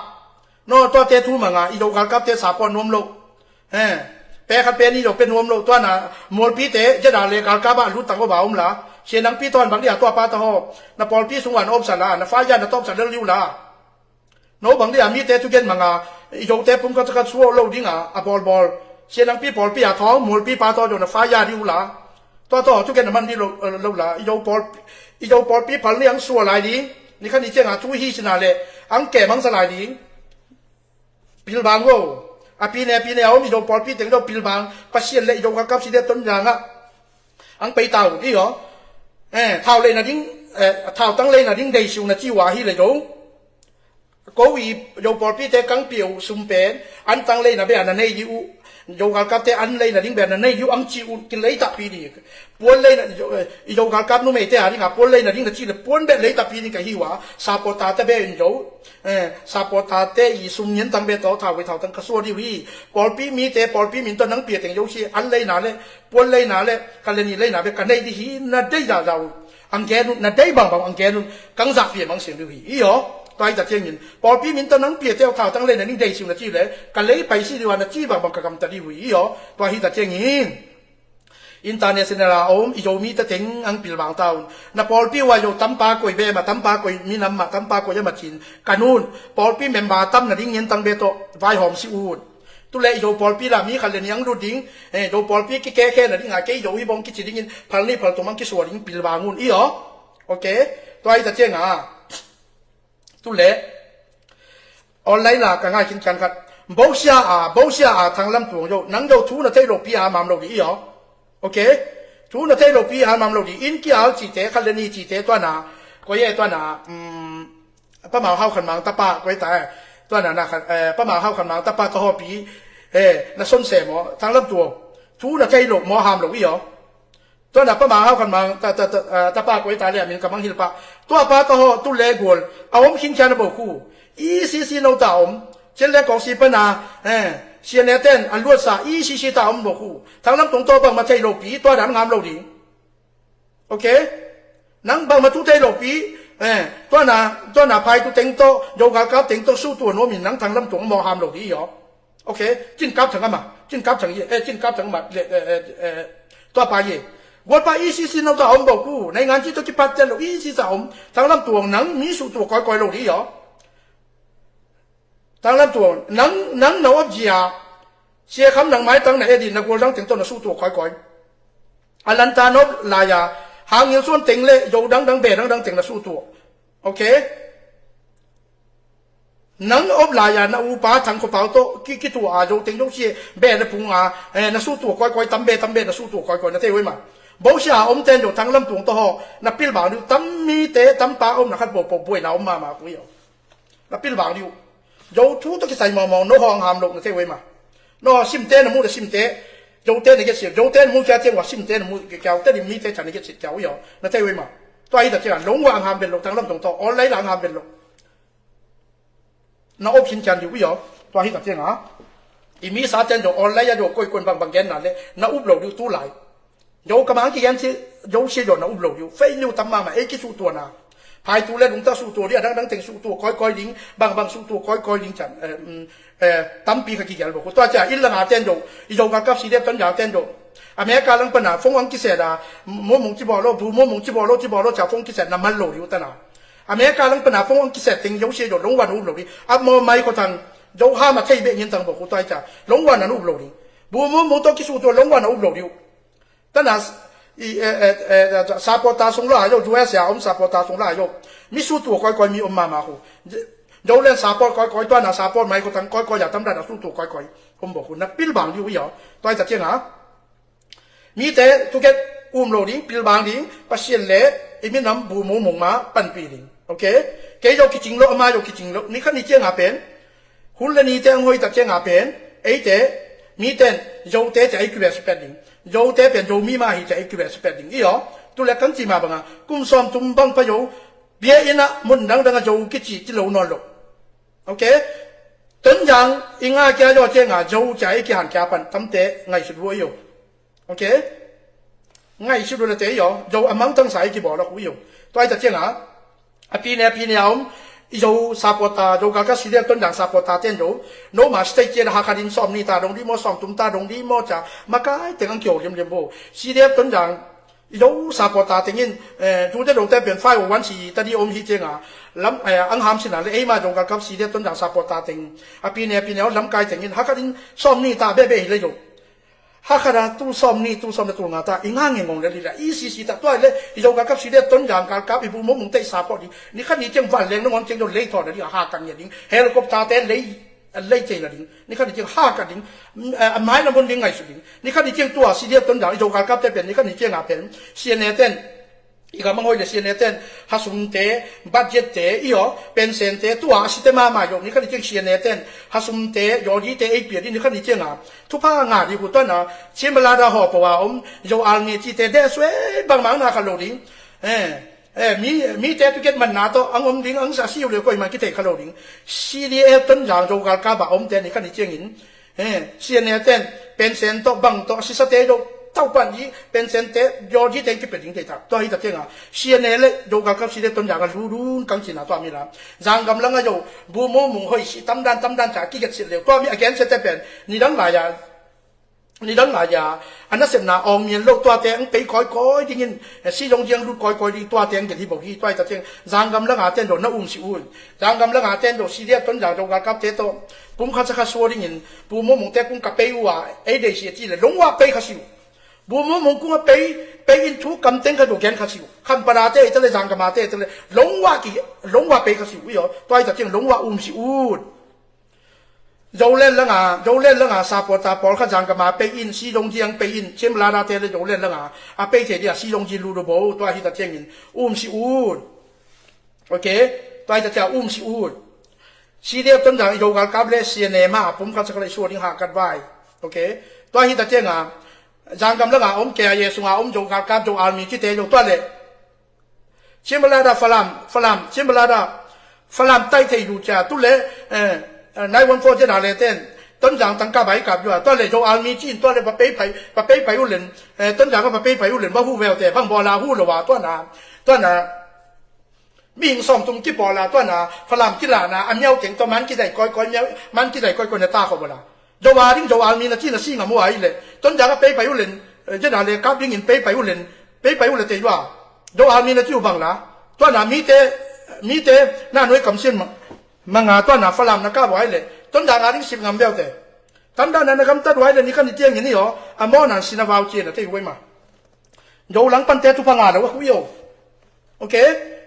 No, tuate thu manga, i Zo galkapte support nuam lo. He, pe khat pe ni lo pe nuam lo, tuana, mualpite, Zedale galkap ah lut tang o ba om la. Sia nangpi tuan bang dia tua pa ta ho. Na pawlpi sung wan om sa la, na faya na tawp sa lel liu la. No bang dia mite tu gen manga, i Zote pum khat khat suo lo dinga, a bawl bawl. Sia nangpi pawlpi a Thawng, mualpi pa taw Zo na faya liu la. Tua taw, tu gen na man di lo, lo la, i Zo pawl, i Zo pawlpi phal ni ang sua lai ding. Ni khan i cianga tu hi sina le, ang ke mang sa lai ding. Pilvang o. A pine, pine a om i Zo pawlpi teng Zo pilvang. Pasian le i Zo galkap sidia ton zanga. Ang pei tau, i aw. Eh, thau leina ding, eh, thau tang leina ding dei siu na ci ua hi le Zo. Ko i Zo pawlpite kang pia uh sum pen. An tang leina bia na nei di uh. Zo galkapte an leina ding bia na nei di uh. Ang ci uh kilei takpi di. Puan leina, i Zo, eh, i Zo galkap numeite a dinga, puan leina ding na ci le, puan beh lei tapi ding ka hi ua, supporter te beh in Zo, eh, supporter te i sum ngian tang beh tawh, thau wei thau tang ka sua diu hi, pawlpi mite, pawlpi min tawh nang pia teng Zo si, an leina le, puan leina le, ka le ni leina beh ka nei di hi, na dei zazau, ang gen un, na dei bangbang ang gen un, kang zak pia mang siang diu hi, i aw, tua hi ta ciangin, pawlpi min tawh nang pia teu thau tang leina ding dei siu na ci le, ka lei pai si diu a na ci bangbang ka gamta diu hi, i aw, tua hi ta ciangin. International a om, i Zomi te teng ang pilvang ta un. Na pawlpi ua Zo tampa koi beh ma, tampa koi minam ma, tampa koi ama cin. Ka nun, pawlpi member tam na ding ngen tang beh tawh, vaihawm si un. Tu le i Zo pawlpi la mi khat le ni ang lut ding, eh, Zo pawlpi kikekhe na ding a kei Zo hi bawng kici dingin, phal ni phal tum ang kisua ding pilvang un. I aw? Ok? Tua hi ta cianga. Tu le. Online la ka ngai khin kian khat. Bosia a, bosia a thang lam tuang Zo. Nang Zo thu na thei lo pi a mam lo di i aw. Ok? Thu na thei lo pi a mam lo di. In ki al ci te, khat le ni ci te, tuana. Ko ye tuana. Um, Pa Mau Hau Khan Mang tapa koi ta, eh. Tua na na khan, eh, Pa Mau Hau Khan Mang tapa ka hawpi, eh, na son se maw, Thang Lam Tuang. Thu na thei lo, maw ham lo i aw. Tua na Pa Mau Hau Khan Mang ta, ta, ta, eh, tapa koi ta le a min ka mang hil pa. Tua pa ka haw tu le gual. A om khin khian a bo khu. E C C no ta om. Chin le kong si pa na, eh, C N A ten a luat sa E C C ta om bo khu. Thang Lam Tuang tawh bangmah thei lo pi, tua dan ngam lo ding. Ok? Nang bangmah thu thei lo pi, eh, tua na, tua na phai tu teng tawh, Zo galkap teng tawh, su tua nuam in nang Thang Lam Tuang maw ham lo di aw. Ok? Cin Kap Thang ama, Cin Kap Thang ye, eh, Cin Kap Thang ama, le, eh, eh, eh, tua pa ye. Gual pa E C C no ta om bo ku, nai ngan ci tawh kipat tel lo, E C C ta om, Thang Lam Tuang nang mi su tua koi koi lo di aw. Thang Lam Tuang, nang, nang na op zia, Sia Kham nang mai tang na edit na gual dang teng tawh na su tua koi koi. A lan ta na op lai a, Hang Ngil Suan teng le, Zo dang dang be dang dang teng na su tua. Ok? Nang op lai a, na upa Thang Kho Pau tawh, ki, ki tua a, Zo teng Zo sia, be na pung a, eh, na su tua koi koi, tam be, tam be, na su tua koi koi, na thei ui ma. Bo sia om ten Zo Thang Lam Tuang tawh haw, na pil bang diu, tam mi te, tam pa om na khat bo po buai na om ma ma ku yo. Na pil bang diu. Zo thu tawh kisai mawngmawng, no hawng ham lo na thei ui ma. No simte na mu na simte. Zote na get sia, Zote na mu kia tiang wa simte na mu kia, Tedim mite chan na get sia kia ui aw. Na thei ui ma. Tua hi ta tiang a, longwa ang ham bel lo, Thang Lam Tuang tawh, online la ang ham bel lo. Na op khin kian diu ui aw. Tua hi ta tiang a. I mi sa ten Zo online a Zo koi kuan bang bang gen na le, na up lo diu tu lai. Zo ka mang kigen ci, Zo sia Zo na up lo diu. Fei niu tam mama, ei ki su tua na. Phai tu le lung ta su tua di, a dang dang teng su tua koi koi ding, bang bang su tua koi koi ding chan. Eh, mm, eh, tampi ka kigen bo. Ku tua cia, il lang a ten Zo, i Zo galkap C D F Tonzang ten Zo. America lang pana, phone ang kiset a, mu mung ci bo lo, bu mu mung ci bo lo, ci bo lo, cia phone kiset na mal lo diu ta na. America lang pana, phone ang kiset teng Zo sia Zo, longwa na up lo di. A maw mai ko tang, Zo ha ma thei be ngin tang bo, ku tua cia, longwa na up lo di. Bu mu mung to ki su tua, longwa na up lo diu. Tana, i, eh, eh, eh, supporter sung la yo, U S A om supporter sung la yo. Mi su tua koi koi mi om mama hu. Zo len support koi koi, tua na support mai ko tang koi koi ya tam da na su tua koi koi. Om bo hu na pil bang diu yo. Tua i ta tiang a. Mi te tu get um lo ding, pil bang ding, Pasian le, i mi nam bu mu mung ma, pan pi ding. Ok? Kei yo ki cing lo, ama yo ki cing lo. Ni khat ni tiang a pen. Hun le nite ang hoih tak cianga pen, eite, miten, Zote cia i ki respect ding. Zote pen, Zomi mah hi cia i ki respect ding. I aw, tu le kan ci mah banga, kum sawm tum bang pa Zo, bia inn ah mun dangdang a Zo kici ci lo nawn lo. Ok? Tonzang, i ngah kia zaw cianga, Zo cia i ki han kia pan, tamte, ngaihsut vua i aw. Ok? Ngaihsut uh na te i aw, Zo a mangthangsa i kibawl a khu i aw. Tua i ta cianga, a pine, a pine a om, i Zo supporter, Zo galkap C D F Tonzang supporter ten Zo. No ma state cia da Hakha din sawm ni ta dong di maw, sawm tum ta dong di maw cia, makai teng ang kio liam liam bo. C D F Tonzang, i Zo supporter tengin, eh, tu te dong te pen five oh one si ta di om hi cianga. Lam, eh, ang ham sina le, ei ma Zo galkap C D F Tonzang supporter teng. A pine, a pine a om lamkai tengin, Hakha din sawm ni ta be be hi le Zo. Hakha da tu sawm ni, tu sawm le tu nga ta, i nga nge ngong le li la, i si si ta, tua le, i Zo galkap si le, Tonzang galkap, i bu mung mung te i sa pawh di, ni khat ni ciang van leng, nangawn ciang Zo lei thawn le ding, a ha kan nge ding, helicopter te lei, lei ciang le ding, ni khat ni ciang ha kan ding, a mai na mun ding ngaihsut ding, ni khat ni ciang tua, si le Tonzang, i Zo galkap te pen, ni khat ni ciang a pen, C N A ten, i ka manghoih le C N A ten, hasumte, budgette, i aw, pensente, tua, a site mama yo, ni khat ni ciang C N A ten, hasumte, yawdite, ei pia di, ni khat ni ciang a, thupha nga di hu tuan a, Ciambalada haw pawa om, Zo alni cite, de suai, bangmang na kha lo ding. Eh, eh, mi, mite tu get man na to, ang om ding, ang sa siu le koi ma kite kha lo ding. C D F Tonzang Zo galkap a om te, ni khat ni ciangin, Eh, C N A ten, pension tawh, bang tawh, sisate lo, taupan i, pension te, yaw di te, kipia ding te ta. Tua hi ta cianga, C N A le, Zo galkap si le Tonzang a lu lun kang cina tua mi la. Zanggam langa Zo, bu mu mung hoih si, tamdan, tamdan ca, kiget si le. Tua mi again se te pen, nidang la ya, nidang la ya, a nasepna awng mian lo, tua te, ang pei koi koi dingin, eh, si zong ziang lut koi koi ding, tua te, ang get hi bo hi, tua hi ta ciang, Zanggam langa ten Zo, na um si un. Zanggam langa ten Zo, si dia Tonzang Zo galkap te tawh, Pum khat sa khat sua dingin, bu mu mung te kung ka pei uh a, ei dei si a ci le, longwa pei kha si uh. Bu mu mung kung a pei, pei in thu kam teng kha Zo gen kha si uh. Khampada te ei ta le, Zanggama te ei ta le, longwa ki, longwa pei kha si uh, i aw, tua i ta ciang longwa um si uh. Zolen langa, Zolen langa, supporter pawl kha Zanggama pei in, si zong ziang pei in, Ciambalada te le Zolen langa, a pei te dia, si zong zi lu do bo, tua hi ta ciangin, um si uh. Ok? Tua hi ta ciang um si ut. CDF Tonzang i Zo galkap le CNA ma pum khat sa khat i suah ding hahkat vai. Ok. Tua hi ta ciang a Zanggam langa om, KIA sunga om Zo galkap, Zo Army cite Zo tua le Cimbalada Falam, Falam, Cimbalada Falam tai thei lu cia tu le, eh, eh, nine one four cina le ten Tonzang tangka bai kap yua tua le Zo Army cin tua le pa pei pai, pa pei pai ulen, eh, Tonzang ka pa pei pai ulen ba hu veu te bang bola hu lo wa tua na, tua na. Mihing sawmthum kipawl a tua na Falam kila na a miau teng tua man kizai koikoi miau, man kizai koikoi na ta kho bawla. Zo a ding Zo Army na ci na si ngam uh a i le Tonzang a pei pai ulen, eh, cina le kap dingin pei pai ulen, pei pai ulen te yua. Zo Army na ci uh bang la. Tua na mite, mite na nuai kam sin ma, manga tua na Falam na kap uh a i le Tonzang a ding sip ngam beu te. Tanda na na gam ta duai le ni kan i tiang in i aw, a maw nan sin a vau cien a te uai ma. Zo lang pan te tu pa nga lo a hui aw. Ok.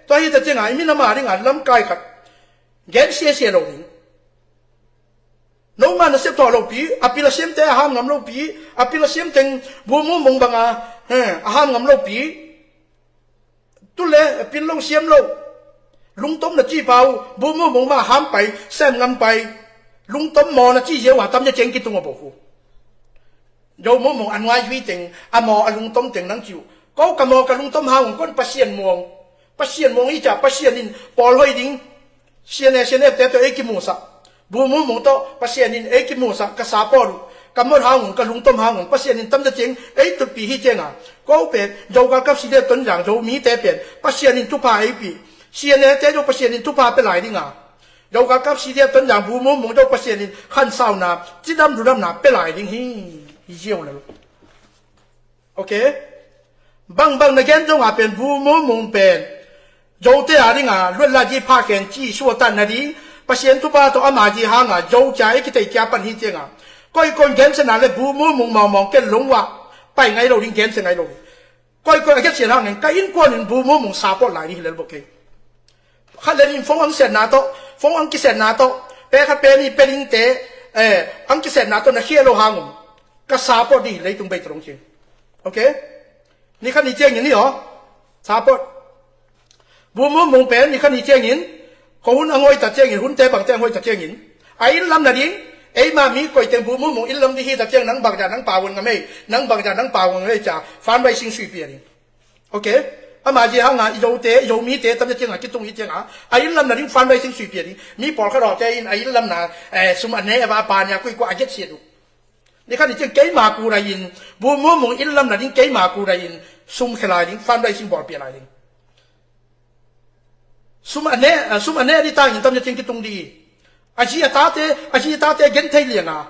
Tua hi ta ciang a i min a ma ding a lam kai khat gen sia sia lo ding. No ma na sep tawh lo pi, a pil a siam te a ham ngam lo pi, a pil a siam teng bu mu mong bang a, he, a ham ngam lo pi. Tu le a pil lo siam lo. Lungtom na ci pau, bu mu mong ma ham pai, sem ngam pai. Lungtom maw na ci ziau a tam nya ceng kitung a bo hu. Zo mu mong a nuai zui teng, a maw a lungtom teng nang ci uh. Ko ka maw ka lungtom hang kon Pasian muang. Pasian muang i ca Pasian in pawl hoi ding. Sian e sian e te to ei kimusa. Bu mu mong to Pasian in ei kimusa ka sa pawl uh. Ka mot hang un ka lungtom hang un Pasian in tam nya ceng ei tut pi hi ceng a. Ko pen Zo galkap CDF Tonzang Zo mite pen Pasian in thupha ei pi. Sian e te Zo Pasian in thupha pe lai ding a. Zo galkap CDF Tonzang bu mu mong Zo Pasian in khan sau na cidam dudam na pe lai ding hi. Hi ziau la lo. Ok. Bang bang na gen zong a pen bu mu mong pen Zote a ding a luat la ji pha khen ci sua tan na ding Pasian thupha tawh ama ji hang a Zo cia i kitei kia pan hi ciang a. Koi kon gen sa na le bu mu mong mawng mawng ken long wa pai ngai lo ding gen sa ngai lo. Koi koi a kiat sian hangin ka innkuan in bu mu mung support lai ding hi lel bawk kei. Khat le nin fong ang siatna tawh, fong ang kisiatna tawh, pe khat pe ni pe dingte, eh, ang kisiatna tawh na khia lo hang um. Ka support ding hi leitung bei tawh dong cin. Ok? Ni khat ni ciangin ni aw. Support. Bu mu mung pen ni khat ni ciangin, ko hun a ngoi ta ciangin, hunte bangte a ngoi ta ciangin, a inn lam na ding, eima mi koiteng bu mu mung inn lam ding hi ta ciang nang bangza nang pawang a mei, nang bangza nang pawang a mei cia, fundraising sui pia ding. Ok? Ama ji hanga i Zote, i Zomite, tam ciang a kitung hi cianga, a inn lam na ding fundraising sui pia ding. Mi pawlkhat awte in a inn lam na, eh, sum a ne a va a pa nia kuikua a get sia duh. Ni khat ni ciang keima ku dai in, bu mu mung inn lam na ding keima ku dai in, sum khe lai ding, fundraising bawl pia lai ding. Sum a ne, a sum a ne di tangin tam cia ciang kitung di. A zi a tate, a zi a tate gen thei lianga.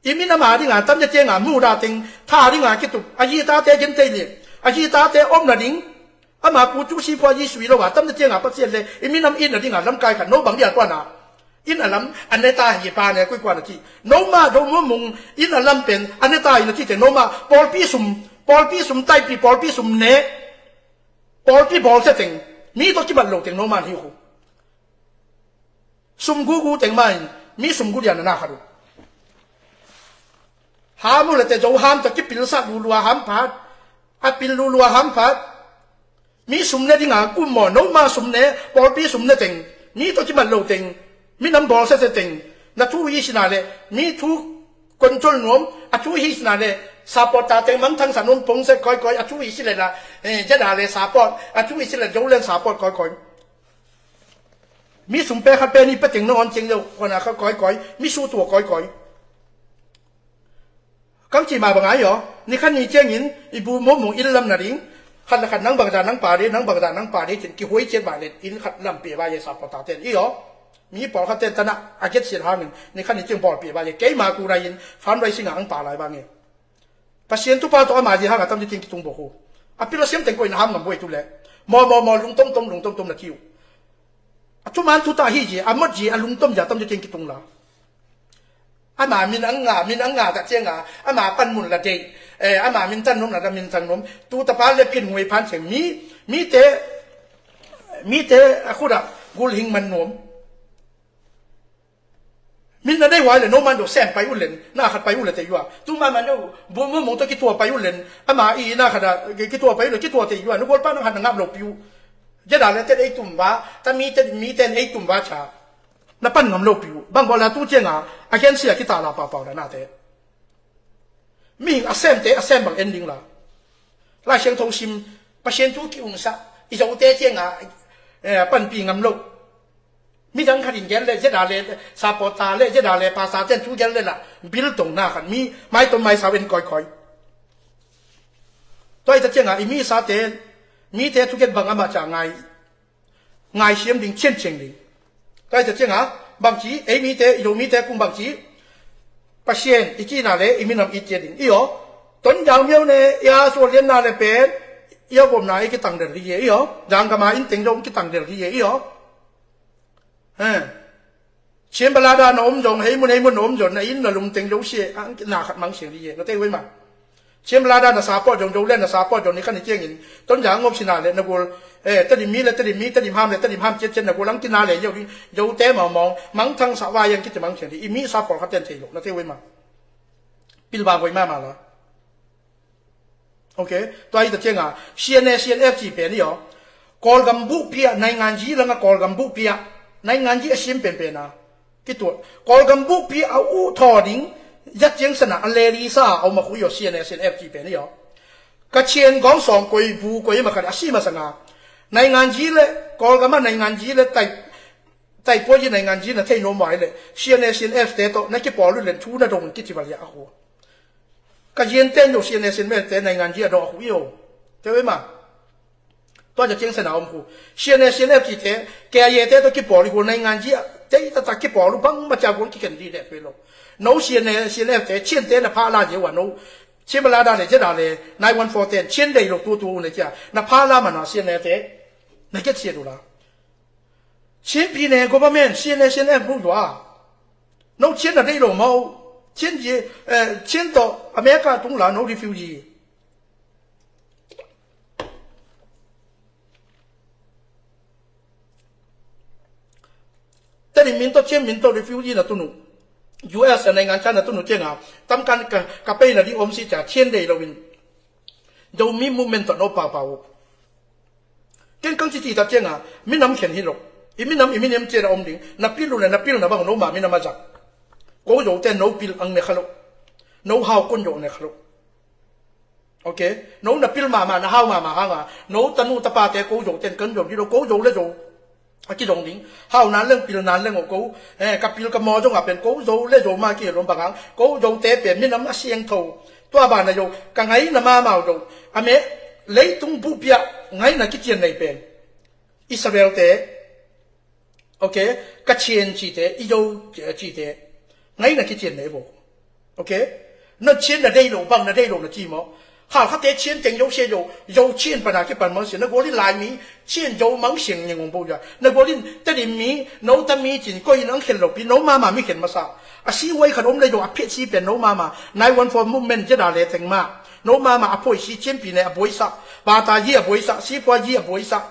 I min ama dinga tam cia cianga mu da teng tha dinga kitup. A zi a tate gen thei liang. A zi a tate om na ding. Ama ku cu si phua zi sui lo a tam cia cianga Pasian le i min am in na dinga lamkai khat no bang dia tuana. In a lam a ne ta hi pa ne kuikua na ci. No ma do mu mung in a lam pen a ne ta hi na ci te no ma pawlpi sum, pawlpi sum taipi, pawlpi sum ne. Pawlpi bawl sia teng, mi tawh kibat lo teng no man hi khu. Sum gugu teng main, mi sum gu dian na khat uh. Ham uh le te zo ham tawh kipil sa lulua ham phat, a pil lulua ham phat. Mi sum ne dinga kum maw, no ma sum ne, pawlpi sum ne teng, mi tawh kibat lo teng, mi nam bawl sia teng, na thu hi sina le, mi thu control nuam, a thu hi sina le, support ta teng mangthang sa nuam pong se koi koi, a thu hi si le la, eh, jada le support, a thu hi si le Zoland support koi koi. Mi sum pe khat pe ni pe teng no on ciang deuh, kona kha koi koi, mi su tua koi koi. Kam ci ma bang ai aw, ni khat ni ciangin, i bu mu mung inn lam na ding, khat le khat nang bangza nang pa ding, nang bangza nang pa ding, cin kihuai ciat ba le, inn khat lam pia ba ye sa pawta ten, i aw. Mi pawlkhat ten tana, a get siat hangin, ni khat ni ciang bawl pia ba ye, keima ku dai in, fundraising a ang pa lai ba nge. Pasian tupa tawh ama zi hanga tam ciang kitung bawk uh. A pil a siam teng koina ham ngam buai tu le. Maw, maw, maw, lungtom tom, lungtom tom na kiu. A thuman thuta hi zi, a mot zi, a lungtom zi, a tam ciang kitung la. Ama min ang nga, min ang nga tak cianga, ama pan mun la dei. Eh, ama min tan nom la, min tan nom. Tu tapa le pin ngui pan ciang mi, mi te, mi te, a khuda, gul hing man nom. Min na dei wai le no man do sem pai ulen, na khat pai ulen te yua. Tu man man do, bu mu mong to kitua pai ulen, ama i na khat da, kitua pai ulen, kitua te yua. No gol pa na khat na ngap lo piu. Zeda le ten ei tum va, ta mi ten, mi ten ei tum va ca. Na pan ngam lo pi uh. Bang bawl a tu cianga, a gen sia kita la pau pau na na te. Mihing a sem te, a sem bang en ding la. Lai Siangtho sim, Pasian thu ki ungsa, i zo te cianga, eh, panpi ngam lo. Midang khat in gen le, zeda le, sapota le, zeda le, pasa ten thu gen le la, bil tong na khat, mi, mai tom mai sau en koi koi. Tua i ta cianga, i mi sa te, mi te thu gen bang ama ca ngai. Ngaisiam ding, cianciang ding. Tua i ta cianga, bangci, ei mite, i lo mite kung bangci, Pasian, i cina le, i minam i cia ding. I aw, ton jang miau ne, i a sual lian na le pen, i a gom na i kitang del di ye, i aw, jang gama in teng zong kitang del di ye, i aw. He. Cian balada na om zong, hei mun, hei mun na om zong, na in na lum teng zo sia, ang na khat mang siang di ye, na te wei ma. Cian balada na support zong, zo le na support zong, ni kan i ciangin, ton jang ngop sina le, na gol, eh, Tedim mi le, Tedim mi, Tedim ham le, Tedim ham ciat ciat na gol, ang tina le, zo di, zo te mau mong, mang thang sa wa yang kiti mang siang di, i mi support khat ten thei lo, na te wei ma. Pil ba goi ma ma la. Ok, tua hi ta cianga, C N A, C N F ci pen hi aw. Kawlgam buhpi ah, naingan zi langa Kawlgam buhpi ah, naingan zi a sim penpen a. Kituat. Kawlgam buhpi a uh thaw ding, zat ciang sana, a leli sa, a um a khui aw, C N A, C N F ci pen hi aw. Ka cian gawng sawng koi, bu koi, ma khat, a si ma sanga. Naingan zi le, Kawlgam a naingan zi le, tai, tai pua zi naingan zi na thei no mai le, C N A, C N F te to, na kipawl len, thu na dong, kiti bal ya a khu. Ka zian ten lo C N A, C N F te naingan zi a dawh a khu i aw. Te wei ma. Tua ja ciang sana om khu. C N A, C N F ci te, K I A te to kipawl i khu naingan zi a, te i ta ta kipawl u bang ma cia guang kiken di le tuai lo. No C N A, C N F te, cian te na pha la zi wa no. Cian ma la da le, cia da le, nine one four ten, cian dei lo tu tu u ne cia. Na pha la ma na C N A te. Na kiat sia du la. Chin pi ne government, C N A, C N F bu zua. No Chin na dei lo mau. Chin ye, eh, Chin to America tung la no refugee. Tedim min to Chin min to refugee na tunu. U S a naingan China tunu cianga. Tam kan ka, ka pei na di om si ca Chin dei lo in. Zomi movement to no pau pau. Ken kang ci ci ta cianga, minam khen hi lo. I minam, i minam cian a om ding. Na pil u le, na pil na bang no ma minam a zak. Ko zo te no pil ang ne kha lo. No hau kun zo ne kha lo. Ok. No na pil ma ma, na hau ma ma hanga. No tanu tapa te ko zo ten kan zo di lo, ko zo le zo. A kizong ding. Hau nan leng pil nan leng o ko. Eh, ka pil ka maw zong a pen ko zo le zo ma ki lom bang hang. Ko zo te pen minam a siangtho. Tua ba na zo. Ka ngai na ma mau zo. A me leitung buhpi ah ngai na kician nei pen. Israel te. Ok. Ka cian ci te. I zo ci te. Ngai na kician nei bo. Ok? Na Chin na dei lo bang, na dei lo na ci maw. Khal khate Chin teng zo sia zo, zo Chin pana kipan mang sia, na gual in Lai mi, Chin zo mang siang ngeng ong bo ya. Na gual in Tedim mi, no ta mi cin, ko in ang khen lo pi, no mama mi khen masa. A si wai khat om le zo, a phet si pen no mama, nine one four movement zeda le teng ma. No mama a poi si Chin pi ne a boi sa, ba ta yi a boi sa, si pua yi a boi sa.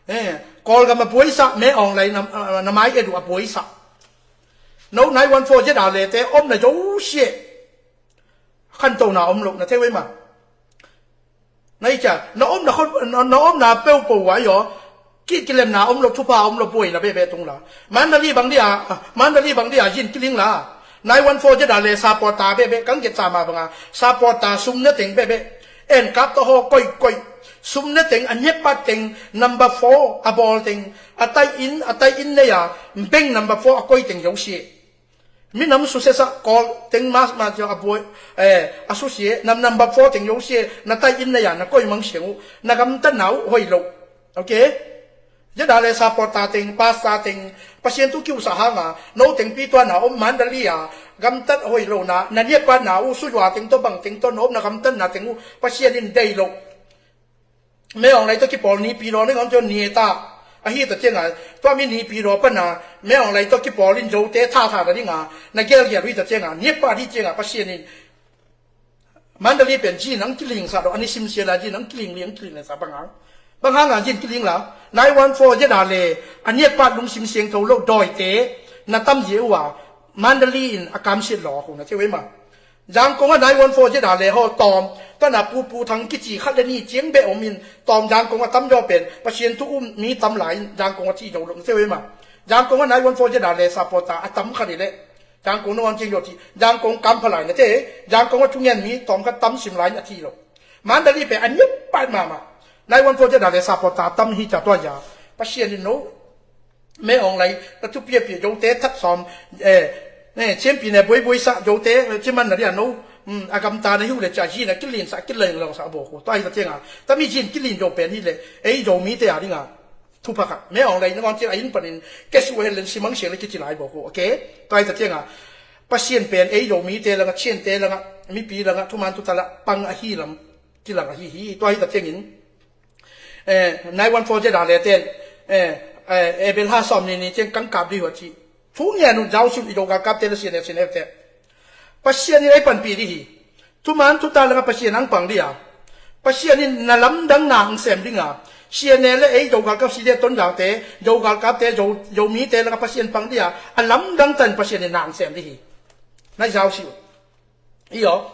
Eh, Kawlgam a boi sa, me ong lai na, na mai edu a boi sa. No nine one four zeda le te, om na zo sia. Khanto na om lo, na thei wei ma. Na i cia, na om na khon, na, na om na peu po wa yo. Ki, kilem na om lo, thupa om lo, buai na bebe tung la. Mandali bang dia, ah, Mandali bang dia, yin kiling la. Nine one four zeda le, sapota bebe, kang get sama banga. Sapota sum na teng bebe. En kap to ho, koi, koi. Sum na teng, a nyepa teng, number four, a ball teng. A tai in, a tai in ne ya, beng number four, a koi teng yo si. Minam susia sa Kawl teng mas ma cia a buai, eh, a susia, nam number four teng yo sia, na tai in na ya, na koi mang siang uh, na gamtatna uh hoi lo. Ok? Zeda le supporter teng, pastor teng, Pasian thu kiu sa hanga, no teng pi tua na om Mandalay a, gamtat hoi lo na, na niapatna uh, suzua teng to bang teng to, na om na gamtatna teng uh, Pasian in dei lo. Me ong lai to kipawl ni pi lo ni ngam cio ni ta. Ahi ta cianga, tua mi ni pi lo pana, me ong lai to kipawl in zo te tha tha na dinga, na gel gel hui ta cianga, ni pa di cianga, Pasian in. Mandalay pen ji nang kiling sa lo, ani sim sia la ji nang kiling liang kiling sa bang hang. Bang hang a jin kiling la, nine one four zeda le, ani pa lungsim siangtho lo doi te, na tam ji ua, Mandalay in a kam sit lo, hu na ciu ma. Zangkong a nine one four zeda le ho tom, Pana Pu Pu Thang kici khat le nih ciang beh om in, tawm Zangkong a tam zaw pen Pasian thu um mi tam lai in Zangkong a ci zo lo, na thei uh hi ma. Zangkong a nine one four Z R le supporter a tam khat hi leh Zangkong na wan ciang zaw ci, Zangkong kam pha lai, na thei. Zangkong a thungen mi tawm khat tam sim lai in a ci lo. Mandalay pen a niam pat mahmah. Nine one four Z R le supporter a tam hi ca tua ya. Pasian in no Mee Aung Hlaing na thupiapia, Zote that sawm, eh, eh, champion eh, buaibuai sa Zote, eh, ci man na dia no, mm, a gamta na hi uh le cia hi na kilin sa, kilin lo sa bo ko. Tua hi ta ciang a, tami jin kilin zo pen hi le, ei Zomite a ding a thupha kha. Mee Aung Hlaing na ngawng ciang a inn panin kesu hen len simang siang le kici lai bo ko. Okay? Tua hi ta ciang a, Pasian pen ei Zomite langa, Chiante langa, mipi langa, thuman thuta la pang ahi lam kilang ahi hi. Tua hi ta ciangin, eh, nine one four Z R le ten, eh, eh, April ha sawm ni ni ciang kang kap dih uh a ci. Thu ngen un zau sim i Zo galkapte le C N A, C N F te. Pasian in ei panpih dih hi. Thuman thuta langa Pasian ang pang dih a. Pasian in na lamdang na ang sem ding a. C N A le ei Zo galkap C D F Tonzangte, Zo galkapte, Zo, Zomite langa Pasian pang dih a. A lamdang tan Pasian in na ang sem dih hi. Na zau sim un. Iyo.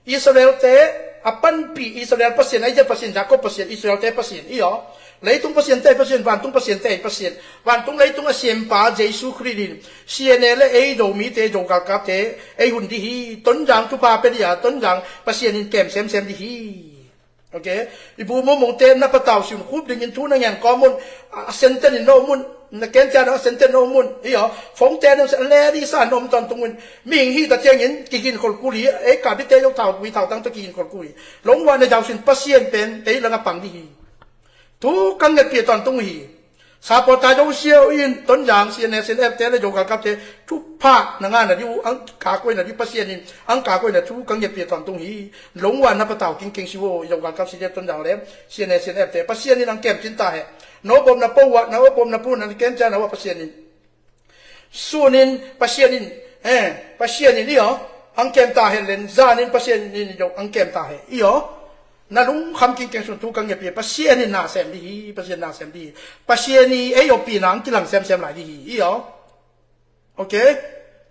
Israel te a panpih, Israel Pasian, Isaac Pasian, Jacob Pasian, Israel te Pasian. Iyo. Leitung Pasian te Pasian, vantung Pasian te Pasian. Vantung leitung a siampa Jesu Khrist in C N A le ei Zomite, Zo galkapte ei hun dih hi. Tonzang thupha pe dih a, Tonzang Pasian in kem semsem dih hi. Okay? I bu mumung te na patau sim khup dingin thu na ngen kawm un, a senten in na um un, na ken cia na a senten na um un, iyo, phone te na le di sa na um tawntung un, mihing hi ta ciangin kigin khol kul hi, ei ka bite yo thau, wi thau tang ta kigin khol kul hi. Longwa na zau sin Pasian pen ei langa pang dih hi. Thu kang nget pia tawntung hi. Supporter Zo Siau in Tonzang C N A, C N F te le Zo galkapte thupha na ngahna dih uh, ang ka koihna dih Pasian in ang ka koihna thu kang nget pia tawntung hi. Longwa na patau kingkeng si uh, Zo galkap C D F Tonzang le C N A, C N F te Pasian in ang kem cin ta he. No bom na po uh a, na bom na pu na ken cia na uh a Pasian in. Sun in Pasian in, eh, Pasian in iyo, ang kem ta he len, zan in Pasian in iyo, ang kem ta he iyo. Na lungkham kingkeng sun thu kang ngepi, Pasian in na sem dih hi, Pasian na sem dih hi. Pasian i ei opi na ang kilang semsem lai dih hi iyo. Okay?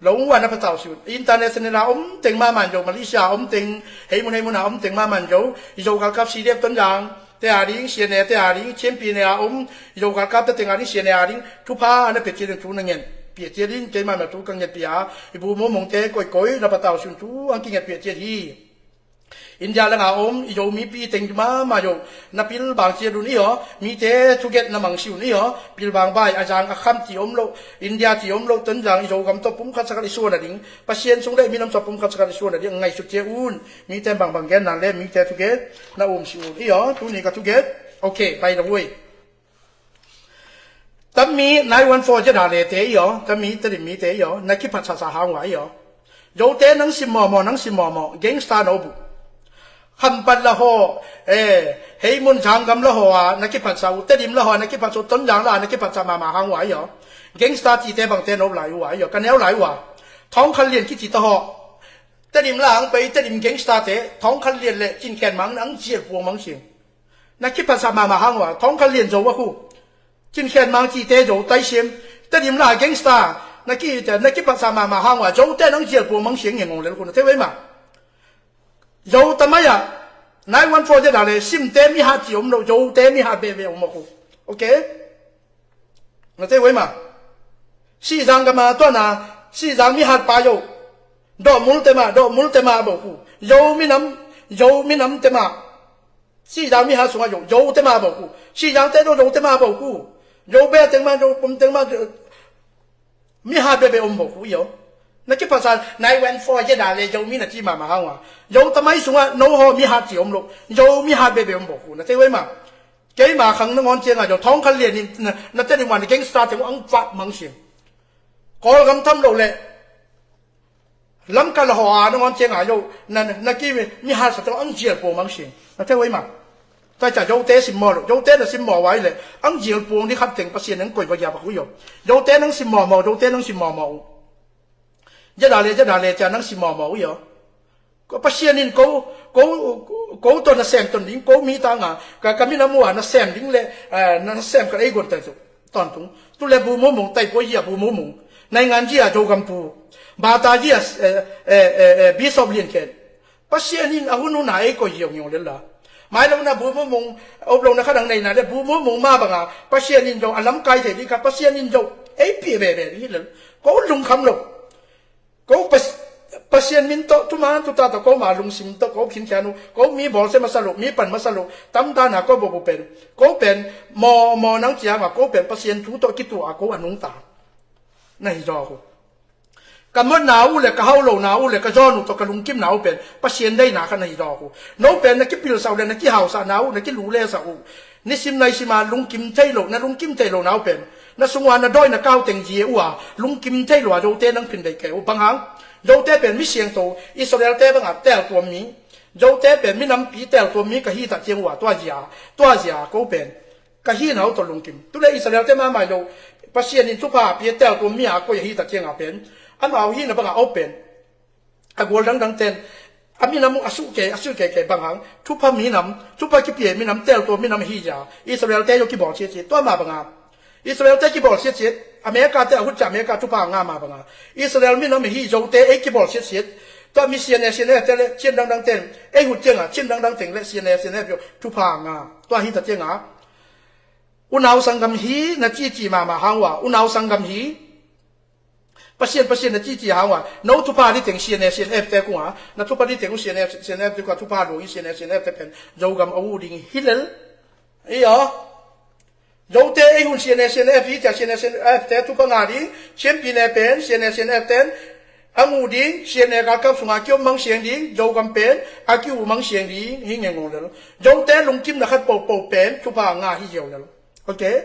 Longwa na patau sun. International a om teng maman zo, Malaysia a om teng, hei mun hei mun a om teng maman zo, i Zo galkap C D F Tonzang te a ding, C N A te a ding, champion a om, i Zo galkap te teng a ding, C N A a ding, thupha na pia ciat ding thu na ngen pia ciat ding, keima na thu ka ngen pia, i bu mumung te koikoi na patau sun thu ang ki ngen pia ciat hi. India langa om i Zo mipi teng mama zo, na pilbang ciat un iyo, mite thuget na mangsi un iyo, pilbang bai a zang a kham ci om lo, India ci om lo, Tonzang i Zo gam tawh pumkhat sakal i suan a ding, Pasian sung le minam tawh pumkhat sakal i suan a ding, ngaihsut ciat un, mite bangbang gen nan le mite thuget na umsi un iyo, tuni ka thuget. Okay, by the way. Tami nine one four Z R le te iyo, tami Tedim mite iyo, na kiphatsasa hang ua iyo. Zote nang sim mawmaw, nang sim mawmaw, gangster no bu. Khampat la haw, eh, hei mun zanggam la haw a, na kiphatsa uh, Tedim la haw a, na kiphatsa uh, Tonzang la a, na kiphatsa mama hang ua iyo. Gangster cite bangte no lai ua iyo, ka neu lai ua. Thawng Khan Lian kici ta haw. Tedim la ang pei, Tedim gangster te, Thawng Khan Lian le Cin Khen Mang nang zial puang mang sing. Na kiphatsa mama hang ua, Thawng Khan Lian zo a khu. Cin Khen Mang cite zo tai siam. Tedim la gangster, na ki, na kiphatsa mama hang ua, Zote nang zial puang mang siang nge ngong lel khu na thei vei ma. Zo tamai a, nine one four Z R le, simte mihat ci om lo, Zote mihat bebe om a khu. Okay? Na thei vei ma. Sihzang gama tuana, Sihzang mihat pa yo. Dawhmul tema, Dawhmul tema bo khu. Zo minam, Zo minam tema. Sihzang mihat sunga zo, Zo tema bo khu. Sihzang te zo, Zo tema bo khu. Zo be tengma, Zo pum tengma, Zo, mihat bebe om bo khu iyo. Na kiphatsa nine one four Z R le Zo mi na ci mama hang ua. Zo tamai sunga no haw mihat ci om lo. Zo mihat bebe om bo khu. Na thei vei ma. Keima khang na ngawn cianga Zo Thawng Khan Lian in na, na Tedim ua na gangster teng ang fak mang sing. Kawlgam tham lo le. Lamka la haw a na ngawn cianga yo, na, na ki mihat sa teng ang zial puang mang sing. Na thei vei ma. Tua cia Zote sim maw lo, Zote na sim maw vai le, ang zial puang dih khat teng Pasian nang koi va gia va khu iyo. Zote nang sim mawmaw, Zote nang sim mawmaw. Zedale, Zedale cia nang sim mawmaw iyo. Ko Pasian in ko, ko, ko tawh na sem ton ding, ko mi tanga, ka, ka minam ua na sem ding le, eh, na sem ka ei gon tai tu. Tawntung. Tu le bu mumung, tai pua zia bu mumung. Naingan zia Zogam pu. Bata zia, eh, eh, eh, eh, Bishop Lian Khen. Pasian in a hun hun a ei koi hiau hiau lel la. Mai lo na bu mumung, op lo na kha dang nei na le bu mumung ma banga Pasian in zong a lamkai thei ding kha Pasian in zong ei pia veve ding hi lel. Ko lungkham lo. Ko pas, Pasian min tawh, thuman thuta tawh, ko ma lungsim tawh, ko khinkhian uh, ko mi bawlsia masa lo, mi pan masa lo, tamdana ko bawbu pen, ko pen, maw, maw nang cianga, ko pen, Pasian thu tawh kituah a ko a nungta. Na hi zaw uh. Ka mawhna uh le, ka hau lona uh le, ka zawn uh tawh, ka lungkimna uh pen, Pasian deina kha na hi zaw uh. No pen, na kipilsah uh le, na kihausahna uh, na kilulesah uh. Nisim naisima lungkim thei lo, na lungkim thei lo nau pen. Na sungua na dawi na kau teng zia uh a, lungkim thei lo a, Zote nang phin bei kei uh. Bang hang? Zote pen mi siangtho, Israel te banga teltuam mi. Zote pen minampi teltuam mi ka hi ta ciang uh a, tua zia, tua zia ko pen. Ka hi nau tawh lungkim. Tule Israel te mamai lo, Pasian in thupha pia teltuam mi a koi a hi ta cianga pen. Amau hi na banga au pen. A gual dangdang ten, a minam uh a suh kei, a suh kei kei bang hang, thupha minam, thupha kipia minam, teltuam minam hi zia, Israel te zong kibawl siatsiat, tua ma banga. Israel te kibawl siatsiat, America te a hut cia America thupha nga ma banga. Israel minam hi Zote ei kibawl siatsiat, tua mi C N A, C N A te le, cian dangdang ten, ei hut cianga, cian dangdang teng le, C N A, C N A pio, thupha nga, tua hi ta cianga. Unau sanggam hi, na cici mama hang uh a, unau sanggam hi, Pasian, Pasian na cici hang uh a, no thupha di teng C N A, C N F te kung a, na thupha di teng uh C N A, C N F te kung a, thupha luang i C N A, C N F te pen, Zogam a uh ding hi lel. Iyo. Zote ei hun C N A, C N F hi cia, C N A, C N F te thupha nga ding, champion e pen, C N A, C N F ten, a ngu ding, C N A galkap sunga kiom mang siang ding, Zogam pen, a ki uh mang siang ding, hi nge ngong lel. Zote lungkim na khat popo pen, thupha nga hi ziau lel. Okay?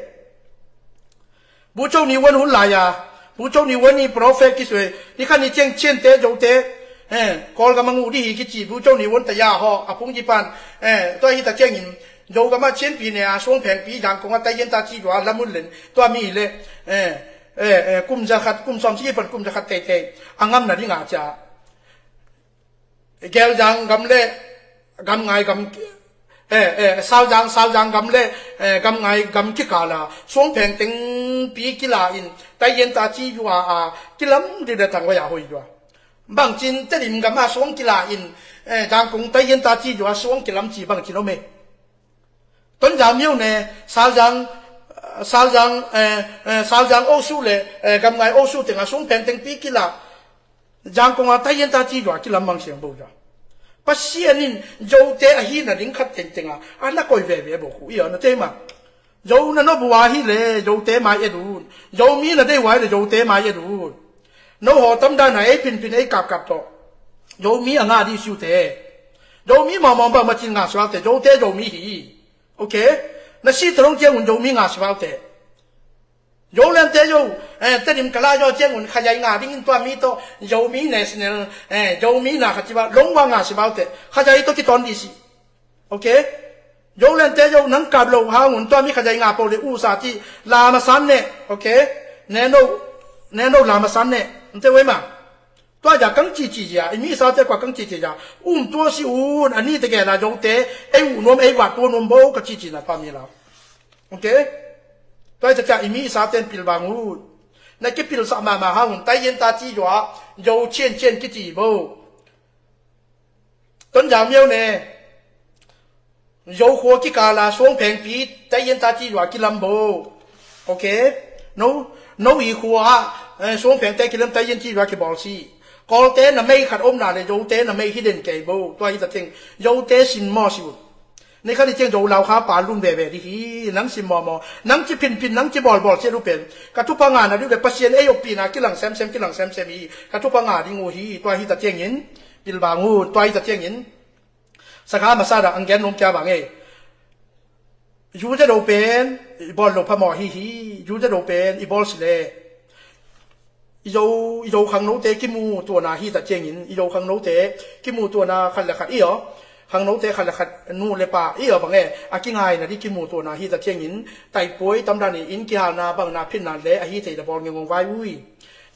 Bucho ni wan hun lai a, Bucho ni wan ni prophet kisue, ni khan ni ciang cian te Zote, eh, Kawlgam a ngu di hi kici, Bucho ni wan ta ya ho, a phung ji pan, eh, tua hi ta ciangin, Zogam a cianpi ne a, suang phengpi, Zangkong a, Taiyan ta ci zua, lamun len, tua mi le, eh, eh, eh, kum za khat, kum sawm ci pan, kum za khat teitei, a ngam na di nga cia. Gelzang gam le, gam ngai gam, eh, eh, Sauzang, Sauzang gam le, eh, gam ngai gam kikala, suang pheng teng pi kila in, Taiyan ta ci yua a, kilam di le tang waya hoi yua. Bang cin Tedim gam a suang kila in, eh, Zangkong Taiyan ta ci yua suang kilam ci bang cin ome. Tonzang miau ne, Sauzang, Sauzang, eh, eh, Sauzang osu le, eh, gam ngai osu teng a suang pheng teng pi kila. Zangkong a Taiyan ta ci zua kilam mang siang bo zua. Pasian in Zote a hi na ding khat tengteng a, a na koi veve bo khu i a na te ma. Zo na no bua hi le, Zote mai e dun. Zomi na dei wai le, Zote mai e dun. No ho tam dan a ei pinpin ei kapkap to. Zomi a nga di siu te. Zomi mawmawm bang macin nga sual te, Zote Zomi hi. Okay? Na si tarong ciang un Zomi nga sual te. Zo lian te zo, eh, Tedim kala zo ciang un khazai nga ding in tua mi to, Zomi national, eh, Zomi na khaciba, longwa nga sibau te, khazai to kiton di si. Okay? Zo lian te zo nang kap lo hang un tua mi khazai nga po le u sa ci, lama san ne, okay? Neno, neno lama san ne, nte wei ma. Tua ja kang cici ja, i mi sa te kua kang cici ja, um tua si un, ani te gela Zote, ei u nuam, ei wa tua nuam bo, ka cici na pa mi la. Okay? Tua i ta ca i mi sa ten pil bang un. Na kipil sa mama hang un, Taiyan ta ci zua, Zo cian cian kici bo. Tonzang miau ne. Zo khua kikala suang phengpi, Taiyan ta ci zua kilam bo. Okay? No, no i khua, eh, suang pheng te kilam Taiyan ci zua kibawl si. Kawlte na mei khat om na le Zote na mei hi den kei bo. Tua hi ta teng. Zote sin maw si u. Ni khat i ciang Zo lau kha pa lun veve di hi. Nang sin maw maw. Nang ci phinphin, nang ci bawlbawl sia lu pen. Ka thupha nga na di u le Pasian ei oppina kilang semsem, kilang semsem hi. Ka thupha nga ding u hi. Tua hi ta ciangin. Pil bang u. Tua hi ta ciangin. Sakha masa dah ang gen nung kia bang e. Zu te do pen, i bawl lo phamawh hi hi, zu te do pen, i bawl si le. I zo, i zo khangno te kimu tuana hi ta ciangin, i zo khangno te kimu tuana khat le khat i aw. Khangno te khat le khat nu le pa i aw bang e, a kingai na di kimu tuana hi ta ciangin, taipuai tamdan i in kihalna bangna phinna le, a hi thei le bawl ngengong vai ui.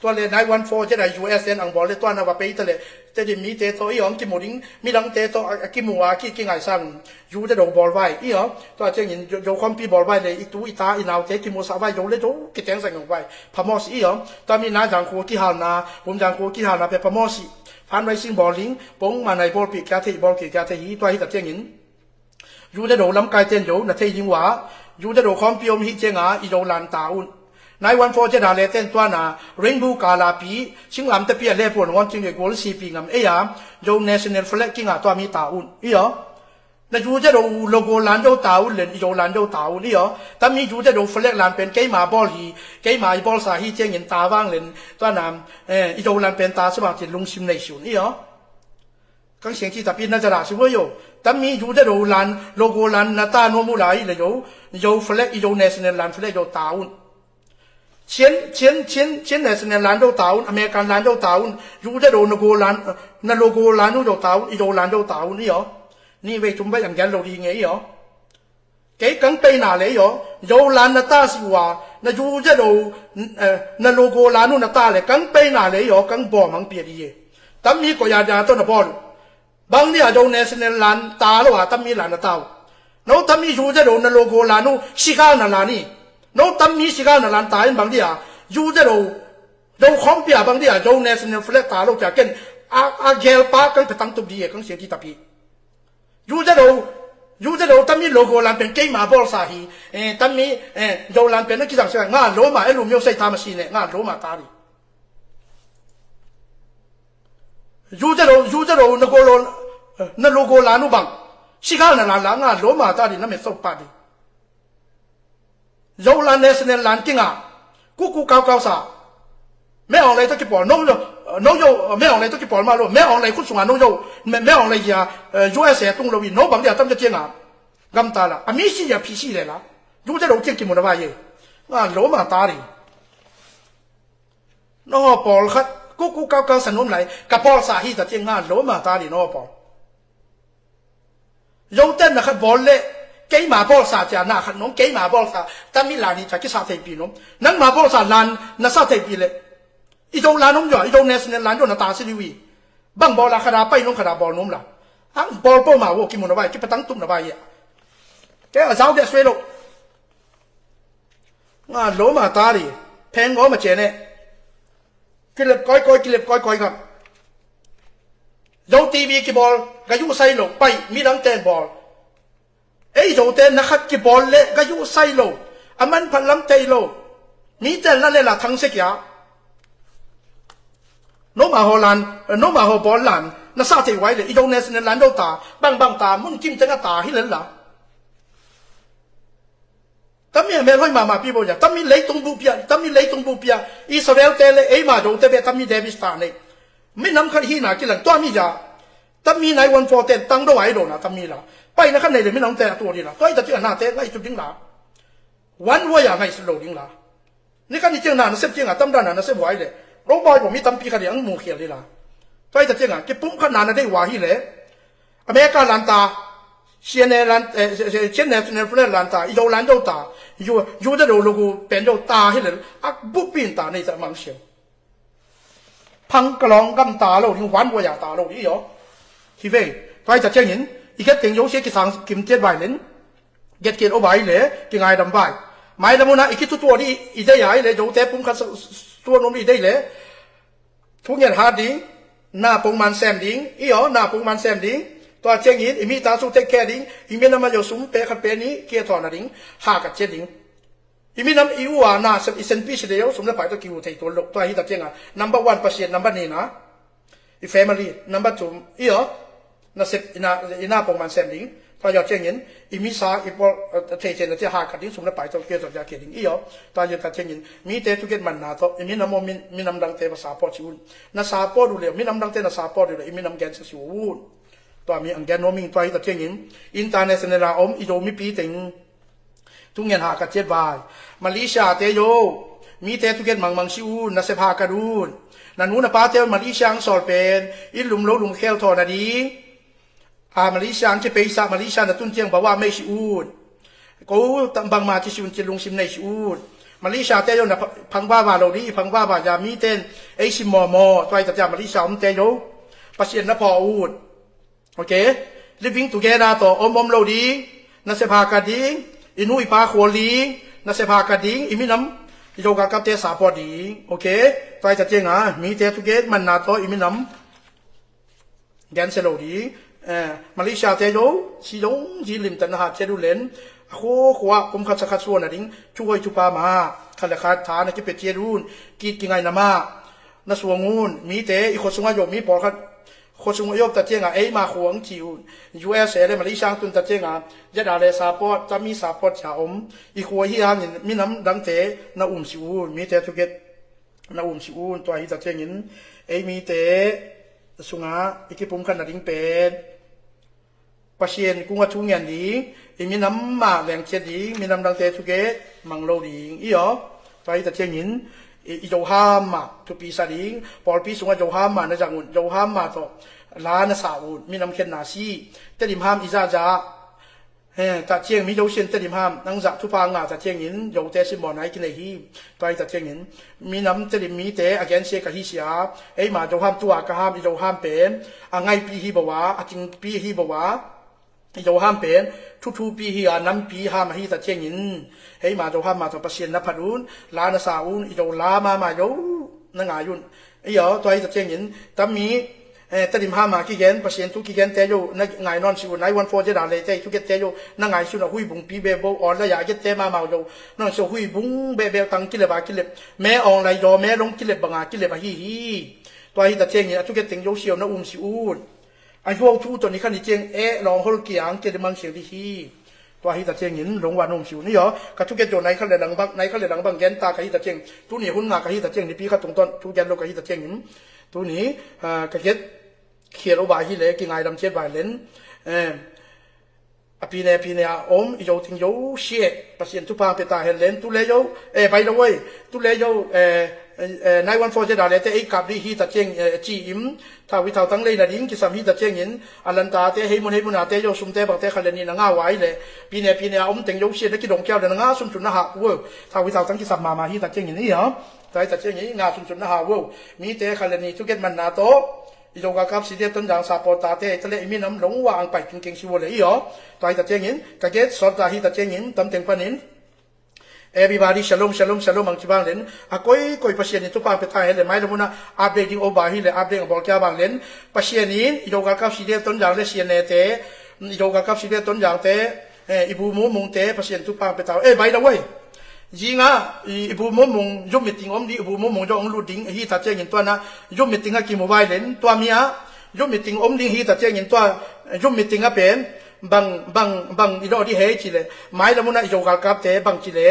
Tua le nine one four zet a U S N ang bawl le tua na va pei ta le, Tedim mi te tawh i om kimu ding, midang te tawh a, a kimu a ki, kingai sang, zu te do bawl vai, i om, tua ciangin zo, zo khawmpi bawl vai le, i tu, i ta, i nau te kimu sa vai, zo le zo, kiteng sang vai, phamawh si i om, tua mi na zang khu kihalna, bum zang khu kihalna pe phamawh si, Fundraising bawl ding, pongmah na i bawlpih kia thei, i bawl kei kia thei hi, tua hi ta ciangin. Zu Zedo lamkaite in zo na thei ding uh a, Zu Zedo khawmpi om hi cianga i Zo lan ta un. Nine one four Z a le ten tuana, Rainbow Kalapi, Singlamtepi a le puan ngon cing le gual sipi ngam ei a, Zo National Flag kinga tua mi ta un. I aw. Na Zu Zedo logo lan zo ta un len, i Zo lan zo ta un i aw. Tammi Zu Zedo flag lan pen keima bawl hi, keima i bawlsa hi ciangin ta vang len, tuana, eh, i Zo lan pen ta sibang cin lungsim nei si un i aw. Kang siang ci tapi na zara si vuai yo. Tammi Zu Zedo lan, logo lan na ta nuam uh lai le yo. Zo flag, i Zo National lan flag zo ta un. Chin, Chin, Chin, Chin National lan zo ta un, American lan zo ta un, Zu Zedo na go lan, na logo lan uh zo ta un, i Zo lan zo ta un i aw. Ni vei tum vei ang gen lo ding nge i aw. Kei kang peina le i aw, Zo lan na ta si uh a, na Zu Zedo, eh, na logo lan uh na ta le, kang peina le i aw, kang bawm ang pia di e. Tammi ko ya dia to na bawl uh. Bang dia Zo National lan ta lo a tammi lan na ta uh. No tammi Zu Zedo na logo lan uh, sigal na lan i. No tammi sigal na lan ta in bang dia, Zu Zedo, Zo khawmpi a bang dia, Zo National Flag ta lo kia ken, a, a gel pa kang petang tup di e, kang siang ci tapi. Zu Zedo, Zu Zedo tammi logo lan pen keima bawlsa hi, eh, tammi, eh, Zo lan pen na kizang sia, nga loma, e lu myo sei ta ma si ne, nga loma ta di. Zu Zedo, Zu Zedo na go lo, na logo lan uh bang. Sigal na lan la nga loma ta di na met so pa di. Zo lan National lan kinga. Kuku kau kau sa. Me ong lei to kipawl, no yo, no yo, me ong lei to kipawl ma lo, me ong lei khut sunga no yo, me, me ong lei ya, eh, U S A tung lo i, no bang dia tam ja kianga. Gam ta la, a mi si ya pi si le la. Zu Zedo kiang kimu na ba ye. Nga loma ta di. No pawl khat, kuku kau kau sa num lai, ka pawl sa hi ta ciang nga loma ta di no pawl. Zoten na khat bawl le, keima bawlsa cia na khat nom, keima bawlsa, tammi la ni cia kisa thei pi nom. Nangma bawlsa lan, na sa thei pi le. I Zo lan om zua, i Zo National lan zua na ta si liu i. Bang bawla khada pai nom khada bawl nom la. Ang bawl pawh ma wo kimu na bai, kipatang tup na bai ya. Ke a zau dia suai lo. Nga loma ta di, pheng ngawm a cian e. Kilep kawikawi, kilep kawikawi ngam. Zo T V kibawl, ga yuh sai lo, pai, midang ten bawl. Ei Zote na khat kibawl le, ga yuh sai lo. A manphat lam tei lo. Mi tel na le la thang se kia. Noma ho lan, noma ho bawl lan, na sa thei wai le, i Zo National lan do ta, bang bang ta, mun kim teng a ta hi le la. Tammi a melhoih mahmah pi bo ya, tammi leitung buh pia, tammi leitung buh pia, Israel te le eima do te be tammi Davis ta nei. Minam khat hina kilang tua mi ya, tammi nai one four ten tang do ai do na tammi la. Paina khat nei le minam te a tua di la, tua i ta ti a na te ngai tu ding la. One way a ngai su lo ding la. Ni khat ni tiang na na sep tiang a tam dan na na sep wai le. Lo bai bo mi tampi khat di ang mu khial di la. Tua i ta tiang a, kipum khat na na dei wa hi le. America lan ta, C N A lan, eh, C N A, C N A lan ta, i do lan do ta, yu, yu da do lo gu pen do ta hi le, ak bu pin ta nei ta mang siang. Phang ka long gam ta lo ding, wan bua ya ta lo ding, i aw. Hi ve, tua i ta ciangin, i get teng yo sia kisang kim tiat vai len, get kiat o vai le, kingai dam vai. Mai lam una, i kitu tua di, i dei ai le, do te pum khat sa, tua nom i dei le, Thu ngiat hat ding, na pongman sem ding, i aw, na pongman sem ding. Tua ciangin, i mi ta su take care ding, i minam a yo sum pe khat pe ni, kia thawn a ding, ha kat cia ding. I minam i u a na sep i sen pi si de yo, sum le pai to ki u thei tuan lo. Tua hi ta ciang a, number one Pasian, number ni na, i family, number two, i aw, na sep, i na, i na pongman sem ding. Tua yo ciangin, i mi sa, i pol, eh, thei thei na cia ha kat ding, sum le pai to kia thawn cia kia ding, i aw. Tua yo ta ciangin, mi te tu get man na to, i minam o min, minam dang te va support si un. Na support u le, minam dang te na support u le, i minam gen sa si un. Tua mi ang gen no mi, tua hi ta ciangin, international a om, i do mi pi teng. Tu ngen ha ka ciat vai. Malaysia te yo. Mi te tu gen mang mang si un, na sep ha ka dun. Na nu na pa te Malaysia ang sol pen, i lum lo lum khel thawn a ding. A Malaysia ang ci peisa, Malaysia na tun ciang bawa mei si un. Ko tam bang ma ci si un ci lungsim nei si un. Malaysia te yo na pha-, phang bawa lo di, phang bawa ya mi ten, ei si mo mo, tua i ta cia Malaysia om te yo. Pasian na pho un. Ok? Living together to om om lo ding, na sep ha ka ding, i nu i pa khual ding, na sep ha ka ding, i minam, i zo ka kap te sa pho ding. Ok? Tua i ta ciang a, mi te tu gen man na to, i minam. gensia lo ding. Eh, Malaysia te zo si zong zi limtan na hat ciat uh len, a khua khua pumkhat sakhat suan a ding thu hoi thupha mah khat le khat tha na kipia ciat un. Kit kingaihna mah na suang un. Mite i khua sungah zo mi pawlkhat khua sungah i op ta ciangah eima khua ang ci un. U S A le Malaysia ang tun ta ciangah Z R le support, tami support cia om. I khua hi hangin minam dangte na umsi un. Mite thuget na umsi un. Tua hi ta ciangin ei mite sungah i kipumkhat nading pen Pasian kungah thu ngen ding, i minam mah lengciat ding, minam dangte thuget mang lo ding i aw. Tua hi ta ciangin i, i Zoham mah thupi sa ding, pawlpi sungah Zoham mah na zang un, Zoham mah tawh la na sa un, minam khenna si. Tedim ham i zahzah, eh, ta ciang mi Zosian Tedim ham nang zah thupha ngah ta ciangin Zote simmawhna i kinei hi. Tua hi ta ciangin minam Tedim mite a gensia ka hi sia, eima Zoham tua ka ham, i Zoham pen a ngaipi hi bo a, a cingpi hi bo a, i Zoham pen thuthupi hi a, nampi ham ahi ta ciangin eima Zoham mah tawh Pasian na phat un, la na sa un. I Zo la mama zo na ngai un. I aw, tua hi ta ciangin tami, eh, Tedim ham a kigen, Pasian thu kigente zo na ngai nawn si un. Nine one four Z R le te i thugette zo na ngai si un. A huibungpi bebo online a gette mama zo nawn si uh. Huibung bebeu tang kilep a kilep, me online zaw me long kilep banga kilep ahi hi. Tua hi ta ciangin a thuget teng zo siau na umsi un. A huau thu tawh ni khan i ciang eh lawng hol kiang kia di mang siang di hi. Tua hi ta ciangin lungwa na umsi un i aw. Ka thuget zo nai khan le lang bang, nai khan le lang bang genta ka hi ta ciang, tuni hun nga ka hi ta ciang, nipi kha tungtawn thuget lo ka hi ta ciangin tuni, ah, ka get khial uh ba hi le kingaidam ciat vai len. Eh, a pine pine a om i Zo ting Zosia Pasian thupha pia ta hen len. Tu le Zo, eh, by the way, tu le Zo, eh, eh, nine one four Z R le te ei kap di hi ta ciang, eh, ci im, thau hi thau tang lei na ding kisam hi ta ciangin, a lanta te hei mun hei mun a te Zo sum te bang te khat le ni na nga wai le, pine pine a om teng Zosia na kidong kiau le na nga sun sun na ha wo. Thau hi thau tang kisam mama hi ta ciangin i aw. Tua hi ta ciangin nga sun sun na ha wo. Mite khat le ni thuget manna tawh i Zo galkap C D F Tonzang supporter te, i ta le i minam lungwa ang pai kingkeng si wo le i aw. Tua hi ta ciangin ka get sawt ta hi ta ciangin tam teng panin everybody shalom, shalom, shalom ang ci bang len. A koi koi Pasian in thupha pia ta hen le, mai lamuna update ding over hi le, update a bawl kia bang len. Pasian in i Zo galkap C D F Tonzang le C N A te, i Zo galkap C D F Tonzang te, eh, i bu mumung te Pasian thupha pia ta. Eh, by the way, zinga i, i bu mumung Zoom meeting om ding, i bu mumung Zo ong lut ding hi ta ciangin tua na Zoom meeting a kimu vai len. Tua mi a Zoom meeting om ding hi ta ciangin tua Zoom meeting a pen bang, bang, bang i dawh di hei ci le, mai lamuna i Zo galkap te bang ci le,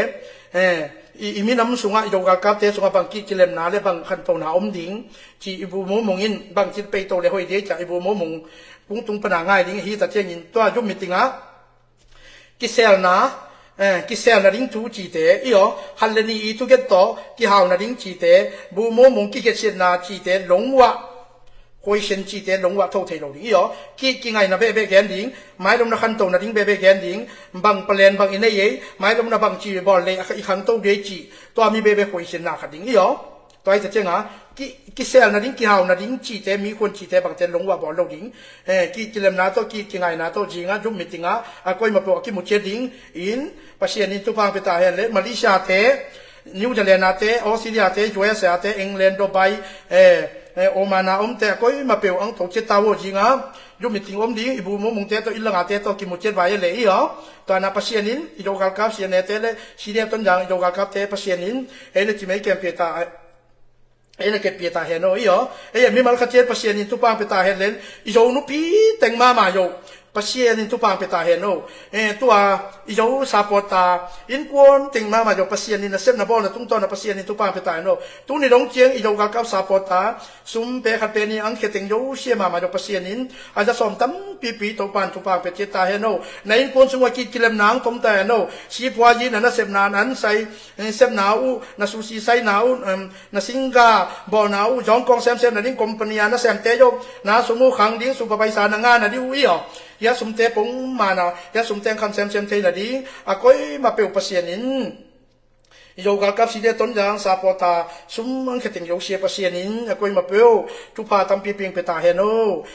eh, i, i minam sungah i Zo galkap te sungah bang ki, kilemna le bang khantona om ding ci, i bu mumung in bang ci peito le hoi de cia, i bu mumung kung tung pana ngai ding hi ta ciangin tua Zoom meeting a kiselna, eh, kiselna ding thu cite i aw, khat le ni i thuget tawh kihau na ding cite, bu mumung kigesiatna cite lungwa, question cite lungwa tho thei lo ding i aw. Ki, kingaihna behbeh gen ding, mai lamuna khanto na ding behbeh gen ding, bang plan bang i nei ei, mai lamuna bang ci bawl le i khangto de ci, tua mi behbeh question na khat ding i aw. Tua hi ta cianga ki, kiselna ding, kihau na ding cite, mi khuan cite bangte lungwa bawl lo ding. Eh, ki, kilemna tawh, ki, kingaihna tawh zinga Zoom meeting a a koi mapeuh a kimu ciat ding in Pasian in thupha pia ta hen le. Malaysia te, New Zealand a te, Australia te, U S A te, England, Dubai, eh, eh, Oman a om te a koi mapeuh ang tho ciat ta wo. Zinga Zoom meeting om ding, i bu mumung te tawh, i langa te tawh kimu ciat vai le i aw. Tua na Pasian in i Zo galkap C N A te le C D F Tonzang i Zo galkap te Pasian in ei na ci mei kem pia ta, ei na kep pia ta hen aw i aw. Ei a mimal khat ciat Pasian in thupha pia ta hen len, i Zo nupi teng mama Zo Pasian in thupha pia ta hen aw. Eh, tua i Zo supporter innkuan teng mama Zo Pasian in nasepna bawlna tungtawn a Pasian in thupha pia ta hen aw. Tuni dong ciang i Zo galkap supporter sum pe khat pe ni ang khe teng Zosia mama Zo Pasian in a za sawm tampipi Topan thupha pia ciat ta hen aw. Na innkuan sungah ki, kilemna ang tom ta hen aw. Sipuazi na nasepna nan sai, eh, sepna uh, na susi saina uh, em, na singga bawlna uh, zawngkawng semsem na ding company a na semte Zo na sum uh khang ding, supervisor na ngah na ding uh i aw. Hia sumte pongmana, hia sumte ang kham semsem thei na ding a koi mapeuh Pasian in i Zo galkap C D F Tonzang supporter sum ang khe teng Zosia Pasian in a koi mapeuh thupha tampi piang pia ta hen aw.